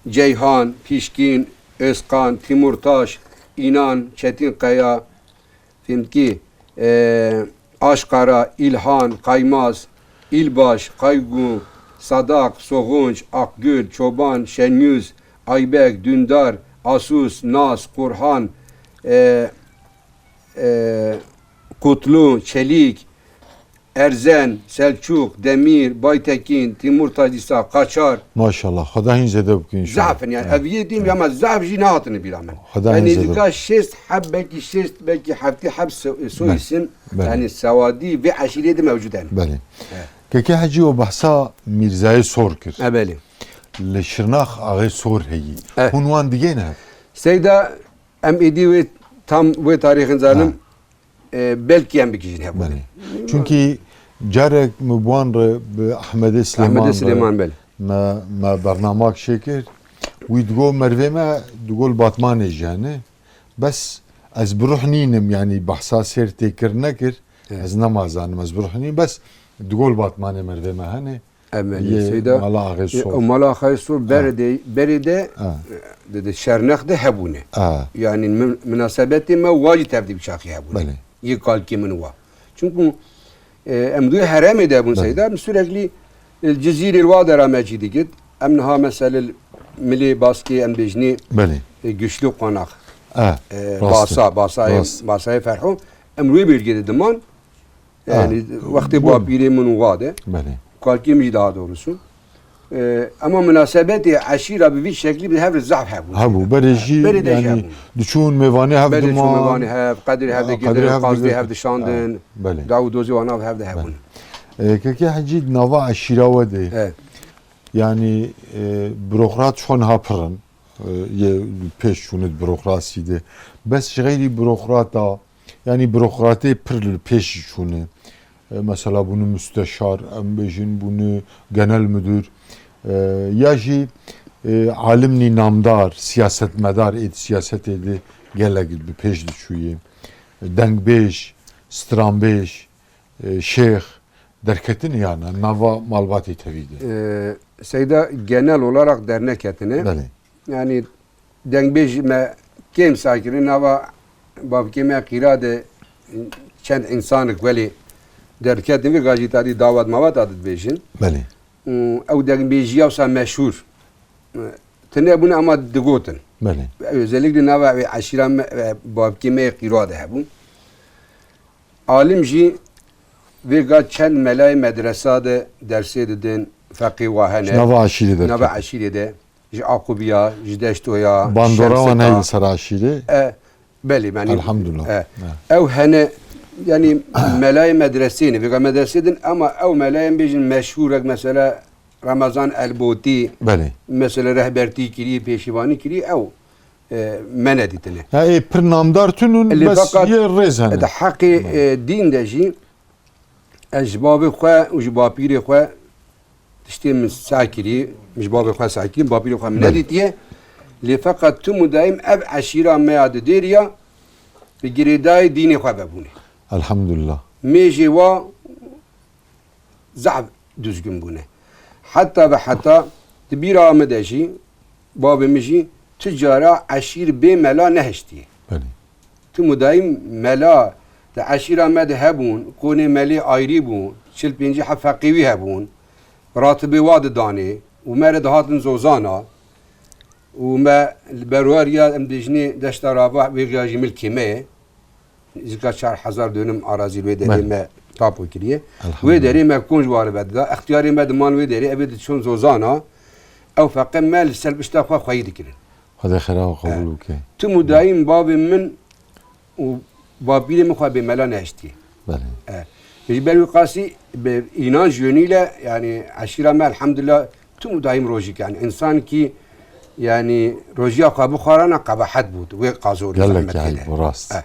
Ceyhan, Pişkin, Özkan, Timurtaş, İnan, Çetinkaya, Findki, e, Aşkara, İlhan, Kaymaz, İlbaş, Kaygu, Sadak, Soğunç, Akgül, Çoban, Şenyüz, Aybek, Dündar, Asus, Nas, Kurhan, e, e, Kutlu, Çelik, Erzen, Selçuk, Demir, Baytekin, Timurtaş, Dîsa, Kaçar. Maşallah, Xweda hîn zêde bike înşallah. Zaf in, yani, Evet. ev yê dîm ya, me zaf jî nehatine bîra min. Xweda Yani, hîn zêde nêzîka bike. Şêst heb, belkî şêst, belkî heftê heb so-, soy Belê, isim, belê. yani, sewadî vê eşîrê de mewcud in. Belê. Evet. Keke Hecî, o behsa Mîrzayê Sor kir. E, belê. Li Şirnax Axê Sor heyî. Eh. Hûn wan digêne? Seyda, em êdî wê tam wê tarîxin zanim, Ha. e, belkî em bikijin hebû. Belê. Çunkî carek min bi wan re, bi Ehmedê Silêman Ehmedê re, Silêman, belê. me, me bernamak çêkir. Wî digot mervê me digot li Batmanê jî hene. Bes ez bi ruh nînim, yanî behsa sêr tê kir nekir. Evet. Ez nema zanim, ez bi ruh nînim. Bes digot li Batmanê mervê me hene. Emelî Yê Seyda, Mala Axê yê Sor. O Mala Axê Sor Ha. berê de, berê de, Ha. de, de Şernex de hebûne. Ha. Yani min-, minasebetê me wa jî tevdî bi çaxî hebûne. Belê. Yê kalkê min wa. Çünkü, e, em duy heremê de bûn Belê. Seyda, em sürekli, e, Cizîrê wa dera me cî digit. Em niha mesele milê baskê em bêjinê, Belê. e, güçlü konak. Ha, E, rast e. Basa, Basayê, Rast. Basayê Ferho. Em wê bêrgê de diman. Yani, Ha, wextê bu- bapîrê min û wa de. Belê. Kalkê min jî daha doğrusu. Ee, ama minasebetê eşîra bi vî şeklî bi hev re zaf hebû. Hebû. Berê jî, Berê de jî yani, hebû. diçûn mêvanê hev Berê diman. Diçûn mêvanê hev, qedrê hev de Ha, qedrê girdin, hev qazlê girtin. Hev de şandin. Ha, belê. Daw û dozê wan hev, hev de hebûn. Belê. Ee, kekê Hecî, di nava eşîra we de. Evet. Yani, e, burokrat çon ha pir in. E, yê pêş çûne di burokrasî de. Bes ji xeyrî burokrata, yanî burokratê pir li pêş jî çûne. E, mesela bûne musteşar, em bêjin bûne genel müdür. E, ya jî, e, alimnî namdar, siyasetmedar ê di siyasetê de gelek bi pêş diçûye. Dengbêj, stranbêj, e, şêx derketin ya ne, nava malbatê tevî de? E, Seyda genel olarak derneketine. Belê. Yani dengbêj me kêm sakirin, nava bavkê me qîra de çend insanik welê derketin ve gajî tarî davat mavat adı dibêjin. Belê. Û ew dengbêjiya wisa meşhur. Tine bûne ama digotin. Belê. Özellikle nava ew eşîra me, e, bavkê me qîra de hebûn. Alim jî vêga çend melayê medresa de dersê didin, feqî wa hene. Ji nava eşîrê derket. Nava eşîrê de, ji Aqubiya, ji Deştoya, Bandora wan Şemsika. Heye li ser eşîrê. E, belê, yani, Elhamdulillah. E, E. ew hene, yani, melayê medresê ne, vêga medresê din, ama ew melayên bêjin meşhûrek, mesela, Ramazan Elbotî, Belê. mesela, rehbertî kirî, pêşîvanî kirî, ew, e, me nedîtine. Ya, ê pir namdar tunun, Lê bes feqat yê rêz hene. Di heqê, Belê. e, dîn de jî, ez ji bavê xwe û ji bapîrê xwe tiştê min seh kirî, min ji bavê xwe seh kirî, bapîrê xwe min Belê. nedîtiye. Lê feqat tim û daîm ev eşîra me ya di dêriya bi girêdayê dînê xwe vebûne. Elhamdulillah. Mêjê wa zaf duzgin bûne. Heta ve heta di bîra min de jî, bavê min jî tu cara eşîr bê mela nehiştiye. Belê. Tim û daîm mela di eşîra me de hebûn, konê melê ayrî bûn, çil pêncî heb feqî wî hebûn, ratibê wa didanê û me re dihatin zozana û me li berwariya em dêjinê deşta rava wê ya jî milkê me ye. Nêzîka çar hezar dönüm arazî wê derê Belê. me tapo kiriye. Elhamdülillah. Wê derê me konj ware vedida. Extiyarê me diman wê derê, ev ê diçûn zozana. Ew feqe me li ser pişta xwe xweyî dikirin. Xwedê xêra we qebûl bike. Tim û daîm bavê min û bapîrê min xwe bê mela nehiştiye. Belê. E, ji ber wî qasî bi înanc yönüyle, yani eşîra me elhamdülillah tim û daîm rojîk, yani insan ki, yani rojiya xwe bixwarana qebahet bû, wê qazorî Gelek zehmet yay hede. bu rast. E.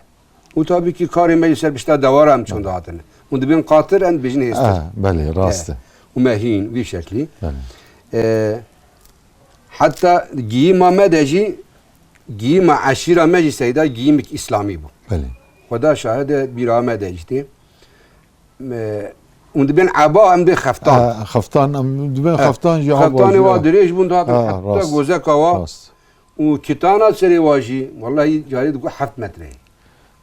Û tabii ki karê me li ser pişta dewara em çûn dihatin. Hûn dibên qatir, em dibêjin hêstir. Ah, belê, rast e. Eh, û me hîn, vî şeklî. Belê. Eh, heta giyîma me de jî Giyîma eşîra me jî seyda giyîmek îslamî bû. Belê. Xweda şahid e, bîra me de jî tê. Me, hûn dibên eba, em dê xeftan. E, xeftan, em dibên E, xeftan jî eba xeftanê jî, wa e. dirêj bûn, dihatin E, heta rast, gozeka wa. rast. Û kitana serê wa jî, wellahî carê digot heft metre ye.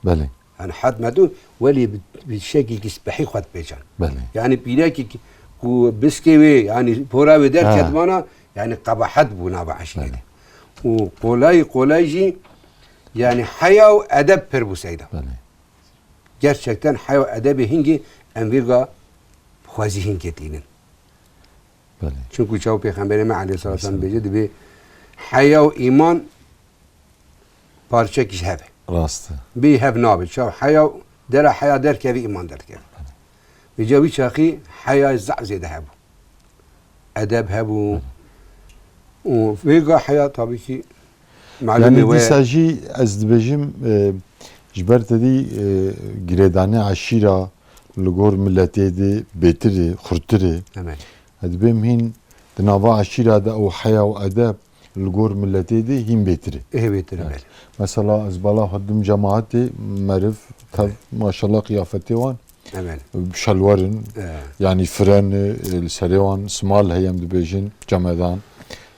Belê. Yani heft metre, welê bi, bi şekilkî spehî xwe dipêçan. Belê. Yani pîrekî ku, ku biskê wê, yani pora wê derket Ha. vana, yani qebahet bû nava eşîrê de. Belê. Û kolay, kolay jî, yani heya û edeb pir bû seyda. Belê. Gerçekten heya û edebê hingê em vêga xwezî hingê tînin. Belê. Çunku çaw Pêxemberê me aleyhisselam Aleyhisselam. bêje, dibê heya û îman parçekî ji hev e. Rast e. Bê hev nabe. Çaw heya, dera heya derkeve, îman derkeve. Vêca wî çaxî heya zaf zêde hebû. Edeb hebû. Û vêga heya tabii ki malûmê Yani we dîsa jî ez dibêjim, e, ji ber te dî, e, girêdanê eşîra li gor miletê de bêtir e, xurtir e. Emel. Ez dibêm hîn di nava eşîra de ew heya û edeb li gor miletê de hîn bêtir e. Ê bêtir e, Evet. belê. Mesela ez bala xwe dim cemaetê meriv, tev, maşallah qiyafetê wan Emel. şelwer in. Evet. Yani firen, e, li serê wan simal heye, em dibêjin, cemedan.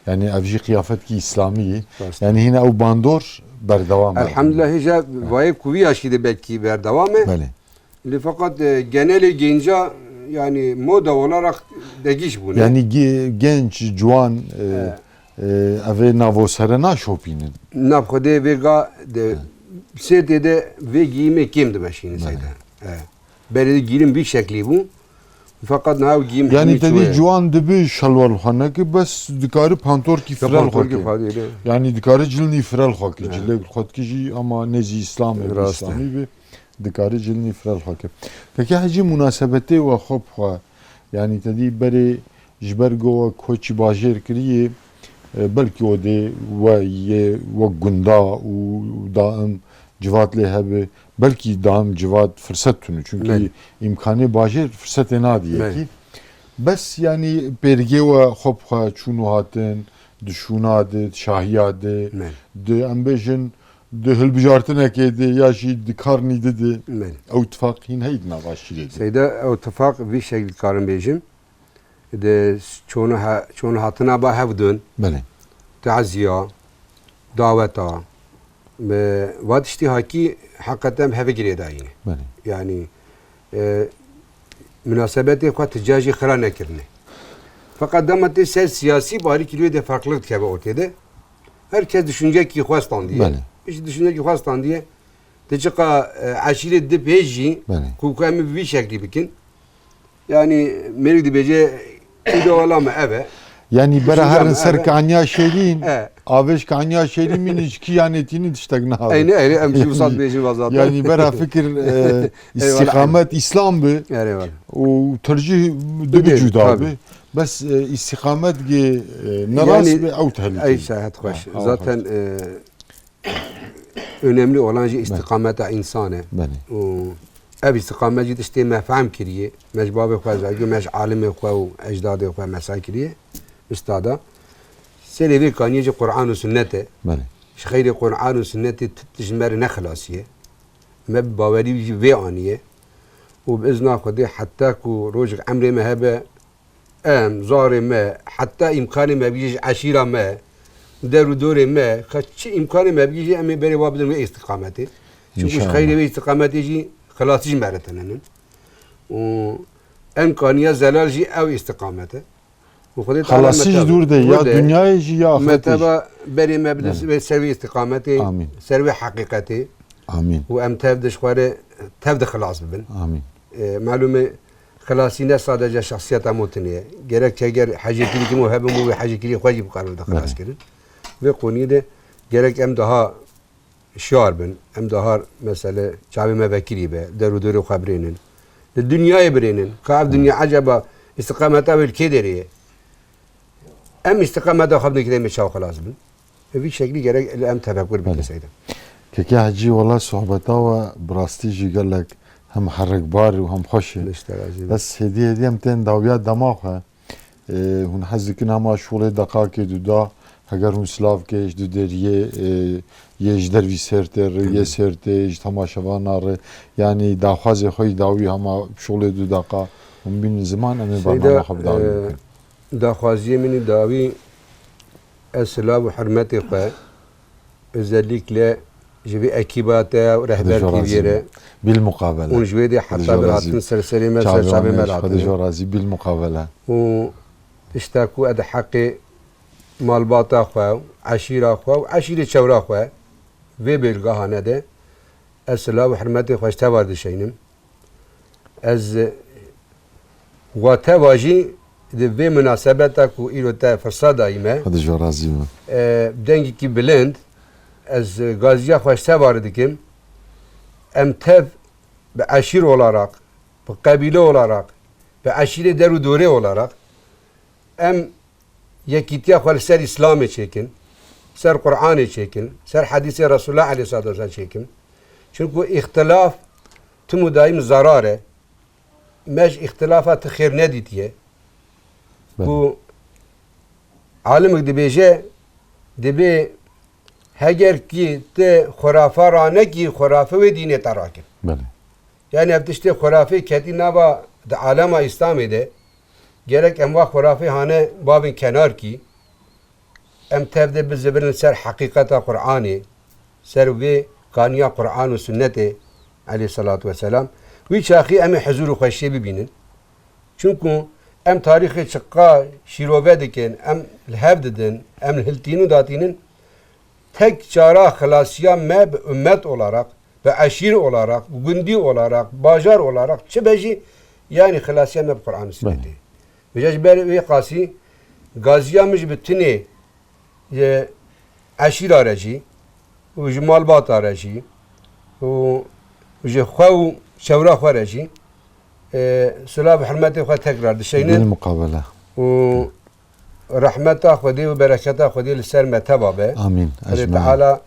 Yani ev jî qiyafetkî îslamî ye. Rast. Yani hîna ew bandor berdewam e. Elhamdülillah, hêja vayê ku vî yaşî de belkî berdewam e. Belê. Lê feqet, e, genelê genca, yani moda olarak degiş bûne. Yani ge-, genç, ciwan, e, Evet. e, ev ê navosere naşopînin. Nav xwedê vê ga de, He. sêtê de vê giyîmê kêm dimeşînin Belê. seyda. Evet. Berê de giyîm vî şeklî bû. Feqet niha ew giyîm Yani hemî te dî çûye. ciwan dibi şelwar xwe neke, bes dikari pantorkî firel xwe Pantorkî ke. xwe dê. Yani dikari cilnî firel xwe ke. Evet. Cilê xwe dikijî ama nêzî Îslamê, Rast e. Îslamî be. Dikare cilnî firel xwe ke. Keke Hecî, munasebetê we xwe bi xwe, yanî te dî berê ji ber ku we koçî bajêr kiriye, e, belkî odê we yê wek gunda û daim civat lê hebe, belkî daim civat firset tune. Çunkî Belê. îmkanê bajêr firsetê nadî Belê. yekî. Bes, yanî pêrgê we xwe bi xwe çûn û hatin, di şûna de, di şahiya de, Belê. di, em bêjin, di hilbijartinekê de ya jî di karnî de de Belê. ew tifaq hîn heyî di nav aşîrê de. Seyda, ew tifaq vî şeklî dikarim bêjim. Di çûna ha-, çûna hatina ba hevdin, Belê. taziya, daweta, me, va tiştî hakî heqeten bi hevê girêdayî ne. Belê. Yanî, e, munasebetê xwe ti ca jî xira nekirine. Feqet dema tê ser siyasî barîkî wê de farklılık dikeve ortê de. Her kes düşüncekî xwe standiye. Belê. Ji düşüncekî xwe standiye. Ti çiqa, e, eşîrê di pêş jî Belê. ku, ku em ê bi vî şeklî bikin. Yanî mêrik dibêje, îdeala me ev e. Yanî bera Düşünce herin me ser ev e. kaniya şêrîn, E. avêj kaniya şêrîn mînî ji kî yanê tînî tiştek nahave. Eyni, eyni, em jî wisa dibêjin va zaten. Yanî bera fikir, e, Eyvallah. îstîqamet Îslam bi Eyvallah. û tercîh dibi Bidir, cuda tabii. bi. Bes, e, îstîqamet gê, e, ne rast Yani, bi ew tehlike. Ey sahet xweş. Ha, ew Zaten, xweş. e, önemli olan jî Belê. îstîqameta însan e. Belê. Û ev îstîqamet jî tiştê me fehm kiriye. Me ji bavê xwe, zelgê me ji alimê xwe û ecdadê xwe mesela kiriye. Ustada. Serê vê kaniyê jî Qur'an û sunnet e. Belê. Ji xeyrê Qur'an û sunnetê ti tişt ji me re nexilasiye. Me bi bawerî jî vê aniye. Û bi izna Xwedê heta ku rojek emrê me hebe, em, zarê me, heta îmkanê me bigihîje ji eşîra me, der û dorê me, ka çi îmkanê me bigihîje, em ê berê wa bidin wê îstîqametê. Çunku ji İnşallah. xeyrê wê îstîqametê jî xilasî ji me re tune nin. Û en kaniya zelal jî ew îstîqamet e. Û Xwedê Teala Xelasî ji meteba, dûr de, ya dûr de, dinyayê jî, ya axretê jî. meteba berê me bidin Belê. wê ser wê îstîqametê, Amîn. ser wê heqîqetê. Amîn. Û em tev de ji xwe re, tev de xilas bibin. Amîn. E, malûm e, xilasî ne sadece şexsiyeta me tune ye. Gerek teger hecêkirî me hebin û wê hecêkirî xwe jî bikarin de xilas Belê. kirin. Vê qoniyê de gerek em daha şiyar bin. Em daha mesele çavê me vekirî be, der û dorê xwe birênin. Li dinyayê birênin. Ka ev dinya eceba îstiqameta wê li kê derê ye? Em îstiqameta xwe bidin kitemê çaw xilas bin. Bi vî şeklî gerek li em tefekur bikin Belê. seyda. Keke Hecî, wela sohbeta we bi rastî jî gelek hem herikbar û hem xweş e. Lişte razî bin. Bes hêdî hêdî em tên dawiya dema xwe. E, hûn hez dikin hema şûlê deqakê du da Heger hûn silav ke ji du deriyê, e, yê ji dervî Sêrtê re, yê Sêrtê, ji temaşevana re, yanî daxwazê xwe yî dawî hema şolê du deqa hûn bînin ziman, em ê Seyda, bernama xwe bi dawî e, bikin. Daxwaziyê min î dawî, ez silav û hurmetê xwe özellikle ji vî ekîba te û Rehber T V'yê re. Bîl muqabele. Hûn ji wê dê heta bi hatin ser serê me, ser çavê me hatin. Xwedê ji razî, bîl muqabele. Û tişta ku ez di heqê malbata xwe û eşîra xwe û eşîrê çewra xwe vê bêlgahane de ez silav û hurmetê xwe ji te ve dişeynim. Ez wa te va jî di vê minasebeta ku îro te firsa dayî me, Xwedê ji we razî be. E, dengekî bilind ez gaziya xwe ji te ve re dikim. Em tev bi eşîr olarak, bi qebîle olarak, bi eşîrê der û dorê olarak em yekîtiya xwe li ser Îslamê çêkin, ser Qur'anê çêkin, ser hedîsê Resulullah aleyhissalatu vesselam çêkin. Çunku îxtilaf tim û daîm zarar e. Me ji îxtilafa ti xêr nedîtiye. Belê. Ku alimik dibêje, dibê heger kî ti xurafa ranekî, xurafe wê dînê te rakin. Belê. Yani ev tiştê xurafê ketî nava di alema Îslamê de, gerek em va xurafê hane bavin kenar kî, em tev de bizivirin ser heqîqeta Qur'anê, ser vê kaniya Qur'an û Sunnetê aleyhissalatu vesselam. Wî çaxî em ê huzur û xweşiyê bibînin. Çunku em tarîxê çiqa şîrove dikin, em li hev didin, em li hiltînin û datînin. Tek çara xilasiya me bi ummet olarak, bi eşîr olarak, bi gundî olarak, bajar olarak çi be jî, yanî xilasiya me bi Qur'an û Belê. Sunnetê. Vêca ji ber wê qasî gaziya min ji bi tinê, e, eşîra re jî û ji malbata re jî û ji xwe û çewra xwe re jî, e, silav û hurmetê xwe tekrar dişeynin. Bil muqabele. Û rehmeta Xwedê û bereketa Xwedê li ser me teva be. Amîn. Xwedê Ecmaîn. Teala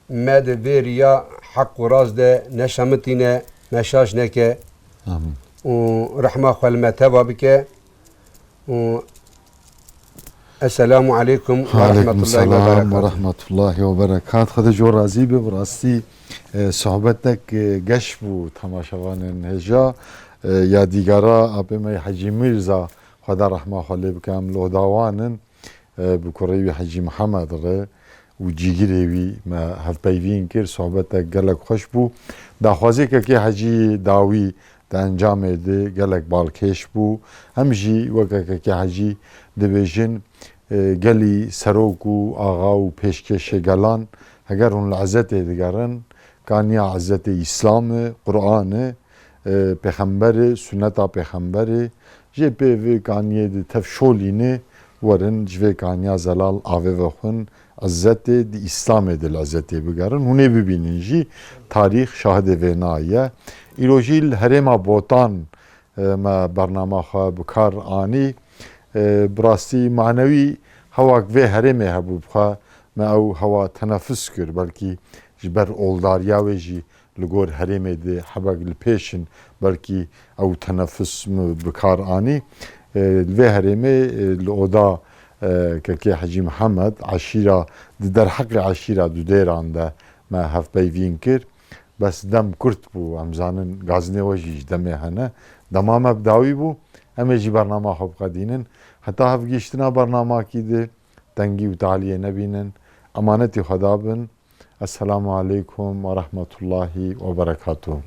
me di vê riya heq û rast de neşemitîne, me şaş neke. Amîn. Û rehma xwe li me teva bike. Û Esselamu aleykum ve rahmetullahi ve berekatuhu. Aleykum selam ve rahmetullahi ve berekatuhu. Xwedê ji we razî be, bi rastî, e, sohbetek, e, geş bû temaşevanên hêja. E, yadîgara apê me Hecî Mîrza, Xweda rehma xwe lê bike, em li oda wan in. E, bi kurê wî Hecî Mihemed re û cîgirê wî me hevpeyvîn kir. Sohbetek gelek xweş bû. Daxwazê kekê Hecî Dawî di encamê de gelek balkêş bû. Em jî weke kekê Hecî dibêjin, e, gelî serok û axa û pêşkêşê gelan, heger hûn li ezzetê digerin, kaniya ezzetê Îslam e, Qur'an e, e, pêxember e, sunneta pêxember e. Jê pê vê kaniyê di tev şolîne, werin ji vê kaniya zelal avê vexwin, izzetê di Îslamê de li izzetê bigerin. Hûn ê bibînin jî, tarîx şahidê vê nayê. Îro jî li herêma Botan, e, me bernama xwe bi kar anî. E, bi rastî manewî hewak vê herêmê hebû, bi xwe me ew hewa tenefus kir, belkî ji ber oldariya wê jî li gor herêmê de hebek li pêş in, belkî ew tenefus min bi kar anî. E, li vê herêmê, e, li oda, e, kekê Hecî Mihemed, eşîra, di derheqê eşîra Dudêran de me hevpeyvîn kir. Bes dem kurt bû, em zanin gazinê we jî ji demê hene. Dema me bi dawî bû, em ê jî bernama xwe biqedînin. Heta hevgihiştina bernamakî de tengî û taliyê nebînin. Emanetî Xweda bin. Esselamu aleykum ve rahmetullahi ve berekatuhu.